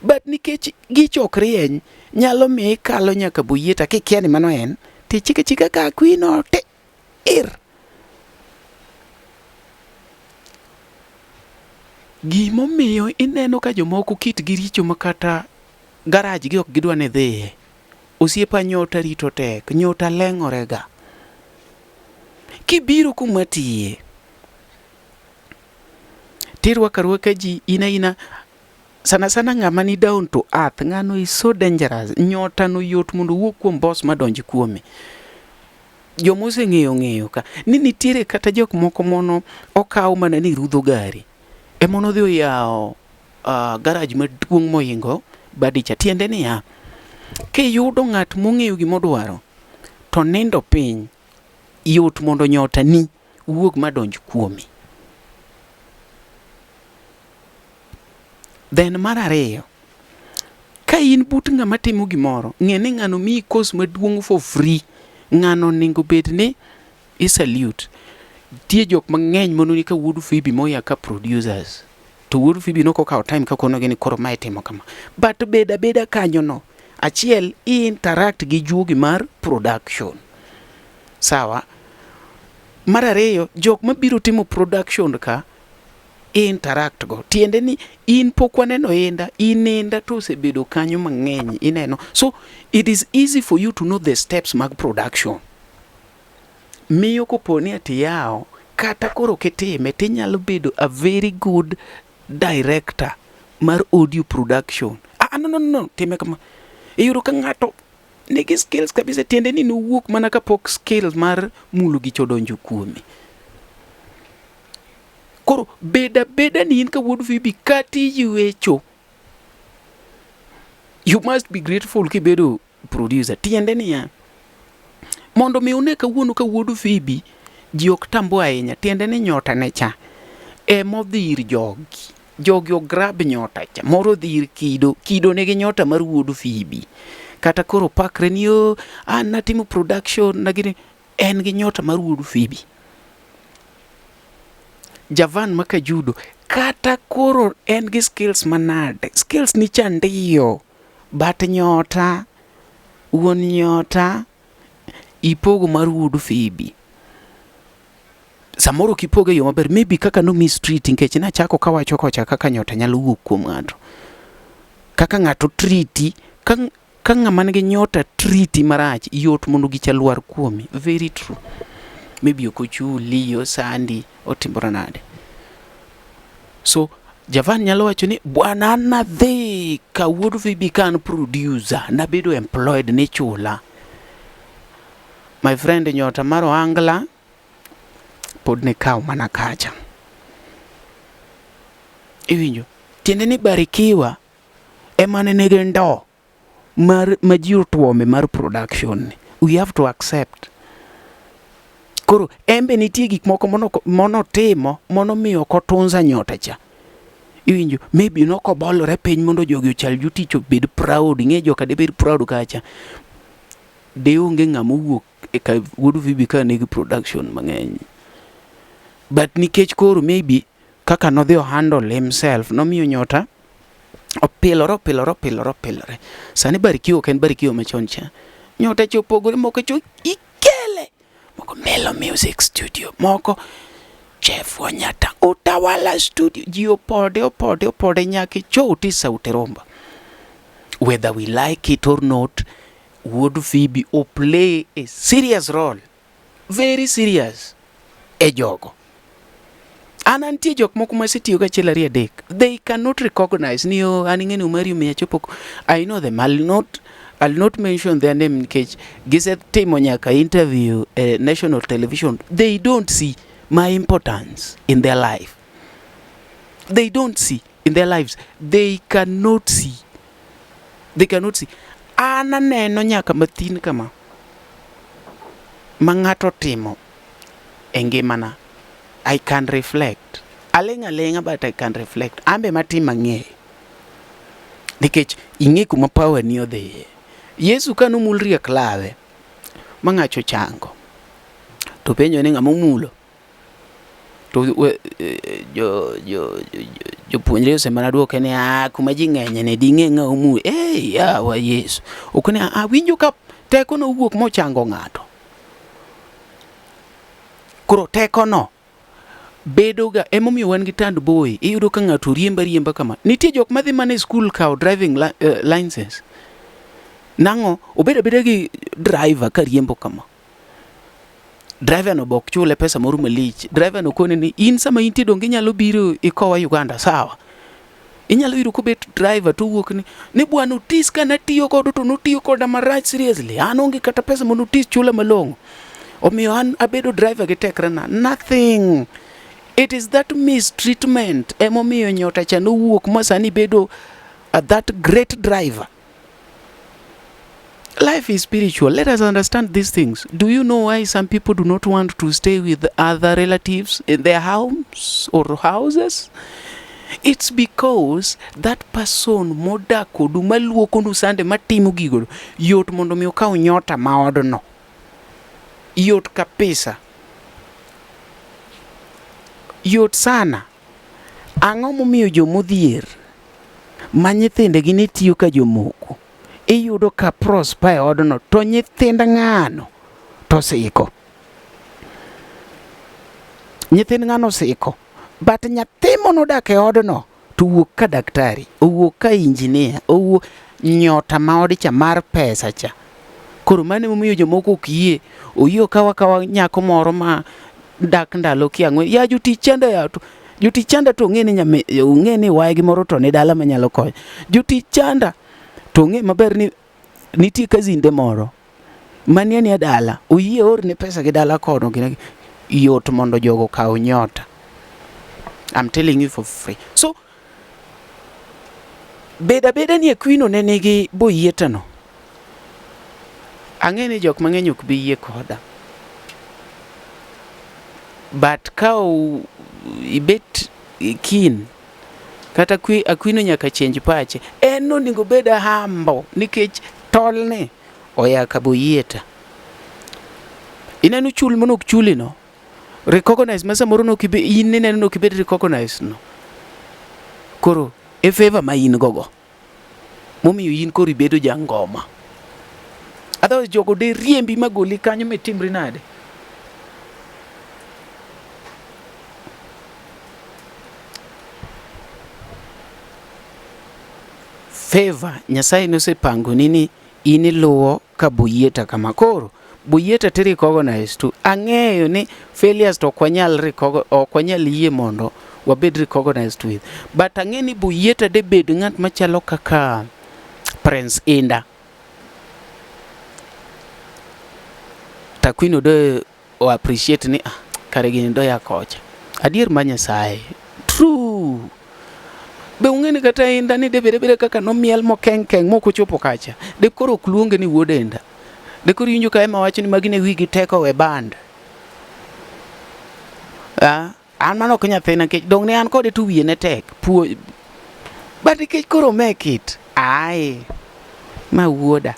S4: but nikech gicho ok rieny nyalo miyo ikalo nyaka Boyieta kikia ni mano en tichika chika ka Aquino ti ir Gimomiyo ineno ka jomoko kitgi richo ma kata garaj gi ok gidwa ni idhiye. Osiepa nyota rito tek, nyota leng'ore ga. Kibiro kuma atiye, tirwako arwaka ji in aina sana sana ng'ama ni down to earth, ng'ano is so dangerous. Nyota no yot mondo owuog kuom boss madonj kuome. Joma oseng'eyo ng'eyo ka ni nitiere kata jok moko mono okaw mana ni rudho gari ema nodhi oyawo garaj maduong' mohingo badi cha. Tiende niya, kiyudo ng'at mong'eyo gimodwaro to nindo piny, yot mondo nyota ni wuog madonj kuomi. Then mar ariyo, ka in but ng'ama timo gimoro, ng'e ni ng'ano miyi course maduong' for free. Ng'ano onego bed ni i salute. Nitie jok mang'eny mononi ka wuod Phoebe moya ka producers. To wuod Phoebe nok okawo time ka konogi ni koro mae timo kama. But bed abeda kanyo no. Achiel, i interact gi juogi mar production. Sawa. Mar ariyo, jok mabiro timo production ka, interact go. Tiende ni in pok waneno inda, in inda to osebedo kanyo mang'eny ineno. So it is easy for you to know the steps mag production. Miyo kopo ni ati yawo kata koro kitime tinyalo bedo a very good director mar audio production. Ah, no, no, no, time kama. Iyudo ka ng'ato nigi skills kabisa, tiende ni nowuok mana kapok skills mar mulo gicha odonjo kuome. Koro bed abeda ni in ka wuod Phoebe kata iywecho. You must be grateful kibedo producer. Tiende niya, mondo mi une kawuono ka wuod Phoebe ji ok tambo ahinya, tiende ni nyota ne cha emodhi ir jogi. Jogi ograb nyota cha, moro odhi ir Kido, Kido nigi nyota mar wuod Phoebe. Kata koro pakre ni oh, an natimo production nagini, en gi nyota mar wuod Phoebe. Javan Makajudo, kata koro en gi skills manade, skills ni cha ndiyo, but nyota, wuon nyota, ipogo mar wuod Phoebe. Samoro ok ipoge e yo maber, maybe kaka no mistreat nikech nachako kawacho kocha kaka nyota nyalo wuok kuom ng'ato. Kaka ng'ato treati, ka, ka ng'ama nigi nyota treati marach, yot mondo gicha lwar kuomi. Very true. Maybe ok ochuli, osandi, otimore nade. So, Javan nyalo wacho ni bwana an nadhi ka wuod Phoebe ka an producer, nabedo employed nichula. My friend nyota mar ohangla pod ne kaw mana kacha. Iwinjo? Tiende ni Barikiwa ema ne nigi ndo mar ma ji otuome mar production ni. We have to accept. Koro en be nitie gik moko monotimo monomiyo ok otunza nyota cha. Iwinjo? Maybe nokobolore piny mondo jogi ochal jotich obed proud. Ing'e joka debed proud kacha. De onge ng'ama owuok e ka wuod Phoebe ka nigi production mang'eny. But nikech koro maybe kaka nodhi o handle himself nomiyo nyota opilore opilore opilore opilore. Sani Barikiwa ok en Barikiwa machon cha. Nyota cha opogore moko cho ikele. Moko Melo Music Studio, moko Chef Wanyata Utawala Studio. Ji opode opode opode nyaka ichoti Sauti Rumba. Whether we like it or not, Wuod Phoebe o play a serious role, very serious e jogo. An antie jok moko masetiyo go achiel ariyo adek. They cannot recognize ni oh, an ing'eni Omari omiyo achopo. I know them. I'll not mention their name nikech gisetimo nyaka interview e national television. They don't see my importance in their life. They don't see in their lives. They cannot see. They cannot see. An aneno nyaka mathin kama ma ng'ato timo e ngimana. I can reflect. Aling' aling'a but I can reflect. An be matim ang'eyo. Nikech ing'e kuma power ni odhiye. Yesu ka nomul riek lawe ma ng'acho ochango to penjo ni ng'ama omulo to jo jo jopuonjre osemana duoke ni ah kuma ji ng'enye ni ding'e ng'a omulo. Eh yawa Yesu. Ok ni ah winjo ka teko nowuok mochango ng'ato. Koro teko no bedo ga emomiyo wan gi tand boy iyudo ka ng'ato riemba riemba kama nitie jok madhi mana e skul kawo driving li license nang'o obedo abeda gi driver ka riembo kama driver no bok chule pesa moro malich driver no kone ni in sama intie donge inyalo biro ikowa Uganda sawa inyalo yudo kobet driver to wuok ni ni bwana Otis ka natiyo godo to notiyo koda marach seriously an onge kata pesa mondo Otis chula malong'o omiyo an abedo driver gi tekrena nothing it is that mistreatment emomiyo nyota cha nowuok ma sani bedo that great driver Life is spiritual. Let us understand these things. Do you know why some people do not want to stay with other relatives in their homes or houses? It's because that person modak kodu maluokonu sande matimo gigo yot mondo mi okaw nyota ma odno. Yot kabisa. Yot sana. Ang'o momiyo jomodhier ma nyithindegi ne tiyo ka jomoko iyudo ka prosper e odno to nyithind ng'ano to siko? Nyithind ng'ano siko. But nyathi monodak e odno to owuok ka daktari, owuok ka engineer, owuok nyota ma ode cha mar pesa cha. Koro mano emomiyo jomoko ok yie. Oyie okaw akawa nyako moro ma dak ndalo kia ang'wen. Ya jotich chanda ya to jotich chanda to ong'e ni nyame ong'e ni waygi moro to ni dala manyalo konyo. Jotich chanda to ong'e maber ni nitie kazinde moro manie ania dala oyie orne pesa gi dala kono gine yot mondo jogo okaw nyota. I'm telling you for free. So Bed abeda ni Aquino ne nigi boyietano. Ang'e ni jok mang'eny ok bi yie koda. But ka ibet keen kata Aquino nyaka change pache. En onego bed humble nikech tolne oya ka Boyieta. Ineno chul manok chuli no. Recognize ma samoro nok ibe in ineno nok ibed recognize no. Koro e favor ma in gogo. Momiyo in koro ibedo jangoma. Otherwise jogo de riembi magoli kanyo mitimri nade. Favor Nyasaye nosepangoni ni in iluwo ka Boyieta kama. Koro Boyieta ti recognize to ang'eyo ni failures to ok wanyal ok wanyal yie mondo wabed recognized with. But ang'e ni Boyieta de bed ng'at machalo kaka Prince Inda. Takwino de o appreciate ni ah, kare gini doya kocha. Adier ma Nyasaye. True. Be ung'e ni kata Inda ni de bede bede kaka nomiel mokeng keng mok ochopo kacha. De koro ok luonge ni wuod Inda. De koro iwinjo ka ema wacho ni magi ne wigi teko we band. Ah, an mano ok nyathina nikech dong ne an kode to wiye ne tek. Puo But nikech koro make it. Ai. Ma wuoda.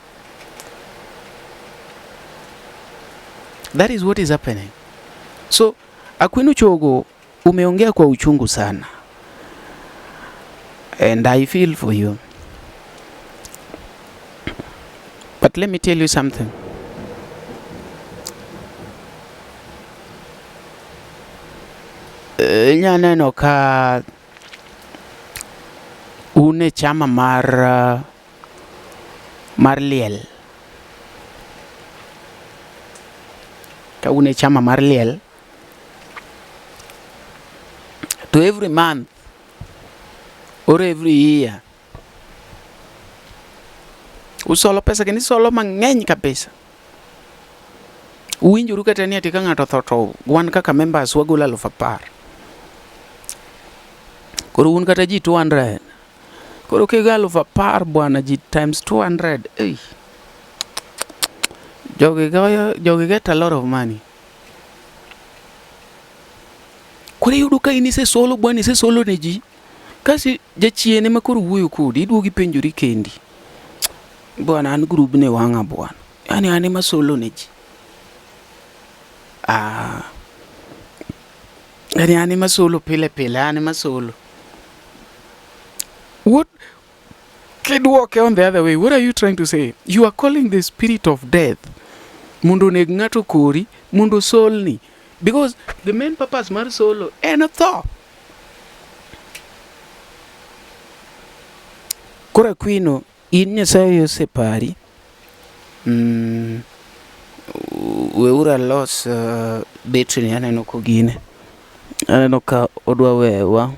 S4: That is what is happening. So, Akwino Chogo, umeongea kwa uchungu sana. And I feel for you. But let me tell you something. Inya neno ka un e chama mar mar liel. Ka un e chama mar liel, to every month or every year usolo pesa kendo isolo mang'eny kabisa. Uwinjoru kata ni ati ka ng'ato otho to wan kaka members wagolo 10,000. Koro un kata ji 200. Koro kigo 10,000 bwana ji times 200. Ei. Jogi goyo, jogi get a lot of money. Koro iyudo ka in isesolo bwana isesolo ne ji. Kasi jachien ema koro wuoyo kodi, iduogo ipenjori kendi. Bwana an grubni wang'a bwana. Yaani an ema solo ne ji. Ah. Yaani an ema solo pile pile, an ema solo. What kidwoke on the other way, what are you trying to say? You are calling the spirit of death mondo oneg ng'ato kori, mondo solni. Because the main purpose mar solo en tho. Koro Aquino, in Nyasaye osepari. Weuru alos betri ni aneno kogine. Aneno ka odwa wewa.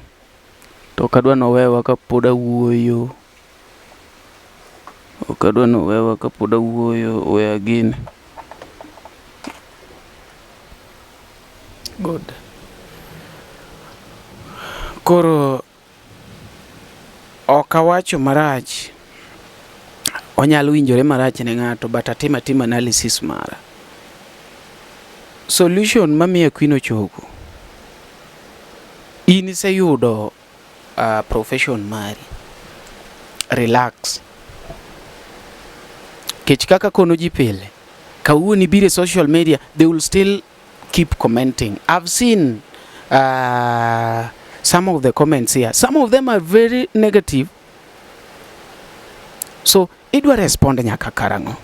S4: To ok adwa nowewa kapod awuoyo. Ok adwa nowewa kapod awuoyo. We agine. Good. Koro ok awacho marach. Onyalo winjore marach ne ng'ato but atimo atima analysis mara. Solution mamiyo Aquino Chogo. In iseyudo profession mari. Relax. Kech kaka kono ji pile. Kawuono ibiro e social media, they will still keep commenting. I've seen some of the comments here. Some of them are very negative. So, idwa respond nyaka karang'o?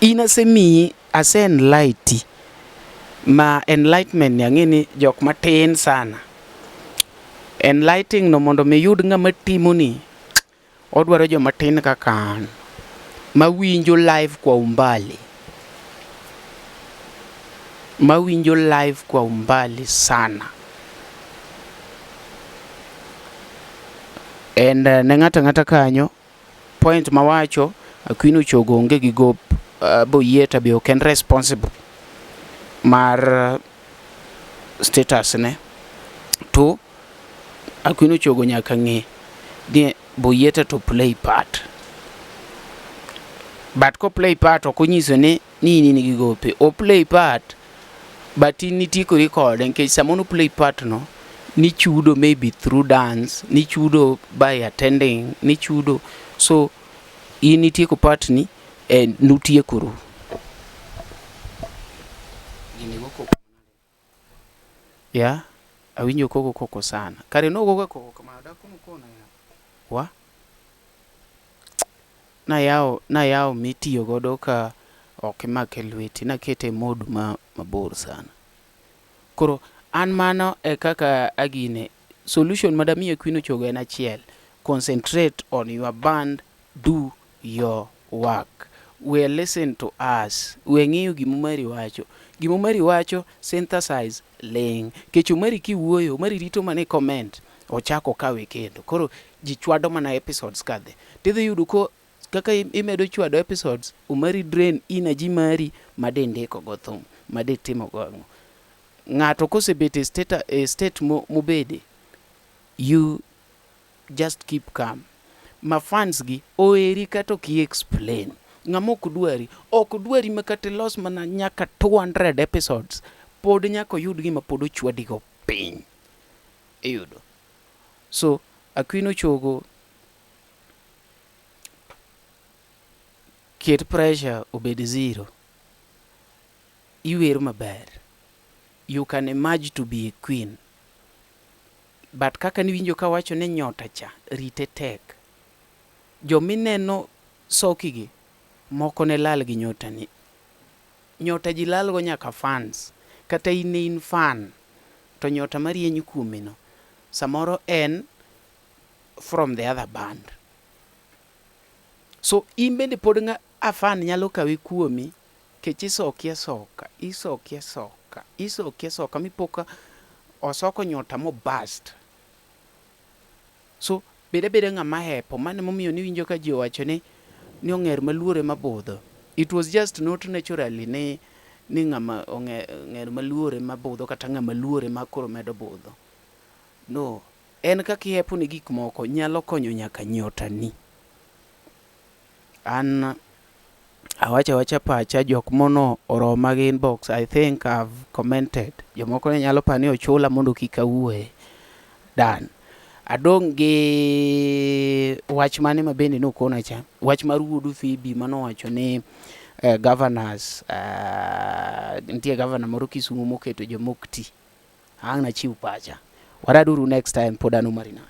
S4: In asemiyi, ase enlighti. Ma enlightenment ni ang'e ni jok matin sana. Enlightening no mondo mi yud ng'ama timoni, odwaro joma tin kaka an, mawinjo live kwa umbali. Mawinjo live kwa umbali sana. And ne ng'ato ang'ata kanyo, point mawacho, Aquino Chogo onge gi gop, Boyieta be ok en responsible mar status ne. To Aquino Chogo nyaka ng'e ni Boyieta to play part. But ko play part ok onyiso ni ni in in gi gope. O play part but in nitiekori kode nikech sama no play part no nichudo maybe through dance, nichudo by attending, nichudo so in itieko part ni and nutiekoru. Gini go koko Yeah, awinjo koko koko sana. Kare nogoga koko kamano, dak unukona ya. Wa? Nayawo nayawo mitiyo godo ka ok imake lweti, nakete e mode ma mabor sana. Koro an mano e kaka agine. Solution madamiyo Queen Ochogo en achiel. Concentrate on your band, do your work. We listen to us. We ng'iyo gima Omari wacho. Gima Omari wacho, synthesize, ling. Kech Omari kiwuoyo, Omari rito mana i comment, ochako okawe kendo. Koro ji chwado mana episodes kadhi. Tidhi yudo ko kaka imedo chwado episodes, Omari drain energy mari ma de ndiko go thum, ma de timo go ang'o. Ng'ato kosebet e state, e state mobede, you just keep calm. Ma fans gi oheri kata ok i explain. Ng'ama ok dwari, ok dwari ma kata ilos mana nyaka 200 episodes, pod nyaka oyud gima pod ochwadigo piny. Iyudo. So, Aquino Chogo, ket pressure obed zero. Iwer maber. You can emerge to be a queen. But kaka niwinjo kawacho ni nyota cha, rite tek. Jomineno soki gi, moko ne lal gi nyota ni. Nyota ji lal go nyaka fans. Kata in ne in fan, to nyota marieny kuomi no, samoro en from the other band. So in bende pod ng'a a fan nyalo kawi kuomi, kech isoki asoka, isoki asoka, isoki asoka mipo ka osoko nyota mo burst. So bed abeda ng'ama hepo, mano emomiyo niwinjo ka ji owacho ni ni ong'er maluor ema budho. It was just not naturally ni ni ng'ama ong'er maluor ema budho kata ng'ama luor ema koro medo budho. No, en kaka ihepo ne gik moko nyalo konyo nyaka nyota ni. An awacho awacha pacha jok mono oroma gi inbox I think I've commented. Jomoko ne nyalo paro ni ochula mondo kik awuoye. Done. Adong' gi wach mane ma bende nokona cha. Wach mar wuod Phoebe manowacho ni governors nitie governor moro Kisumu moketo joma ok ti. Ang' nachiw pacha. Waraduru next time pod an Omari Nash.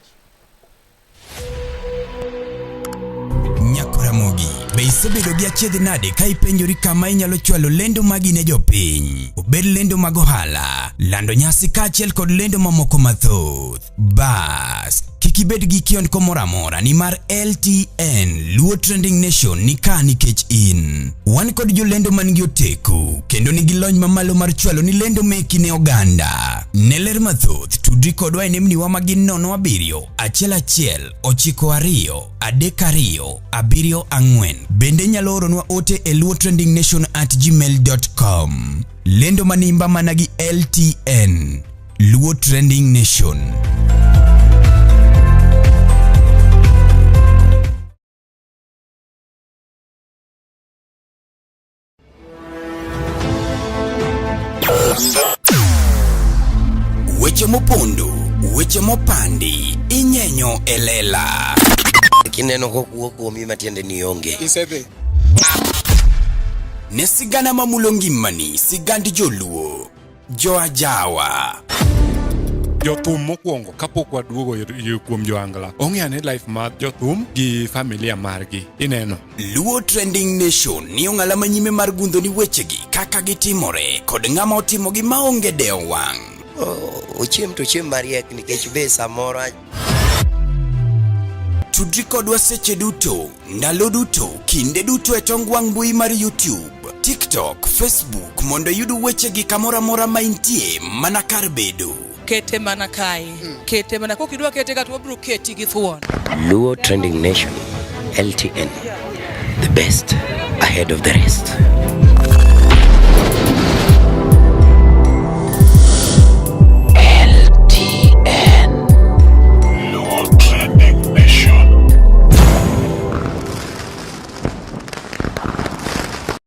S1: Nyakoramogi, be isebedo gi achiedh nade ka ipenjori kama inyalo chwalo lendo magi ne jopiny? Obed lendo mag ohala, lando nyasi kaachiel kod lendo mamoko mathoth. Bas, kik ibed gi kiondko moro amora nimar LTN Luo Trending Nation ni ka nikech in. Wan kod jolendo man gi oteku kendo nigi lony mamalo mar chwalo ni lendo meki ne oganda. Ne ler mathoth, tudri kodwa e nembniwa ma gin 07 11 92 32 74. Bende inyalo oronwa ote e luotrendingnation@gmail.com. Lendo manimba mana gi LTN. Luo Trending Nation. Weche mopondo, weche mopandi, inyenyo e lela.
S5: Kineno kokuo kuomi matiende ni onge.
S6: Isedhi.
S1: Ne sigana mamulo ngimani, sigand joluo. Joajawa.
S6: Jothum mokwongo kapok waduogo kuom joangla ong'e ane life mar jothum gi familia margi ineno.
S1: Luo Trending Nation ni ong'ala manyime mar gundho ni wechegi kaka gitimore kod ng'ama otimogi maonge dewo wang'.
S5: Ochiem to ochiem mariek nikech be samoro
S1: Tudri kodwa seche duto, ndalo duto, kinde duto e tong wang' mbui mar YouTube, TikTok, Facebook mondo iyud wechegi kamoro amora ma intie mana kar bedo.
S7: Kete mana kae. Kete mana kok idwa kete ka to wabiro keti gi thuon.
S5: Luo Trending Nation, LTN, the best ahead of the rest.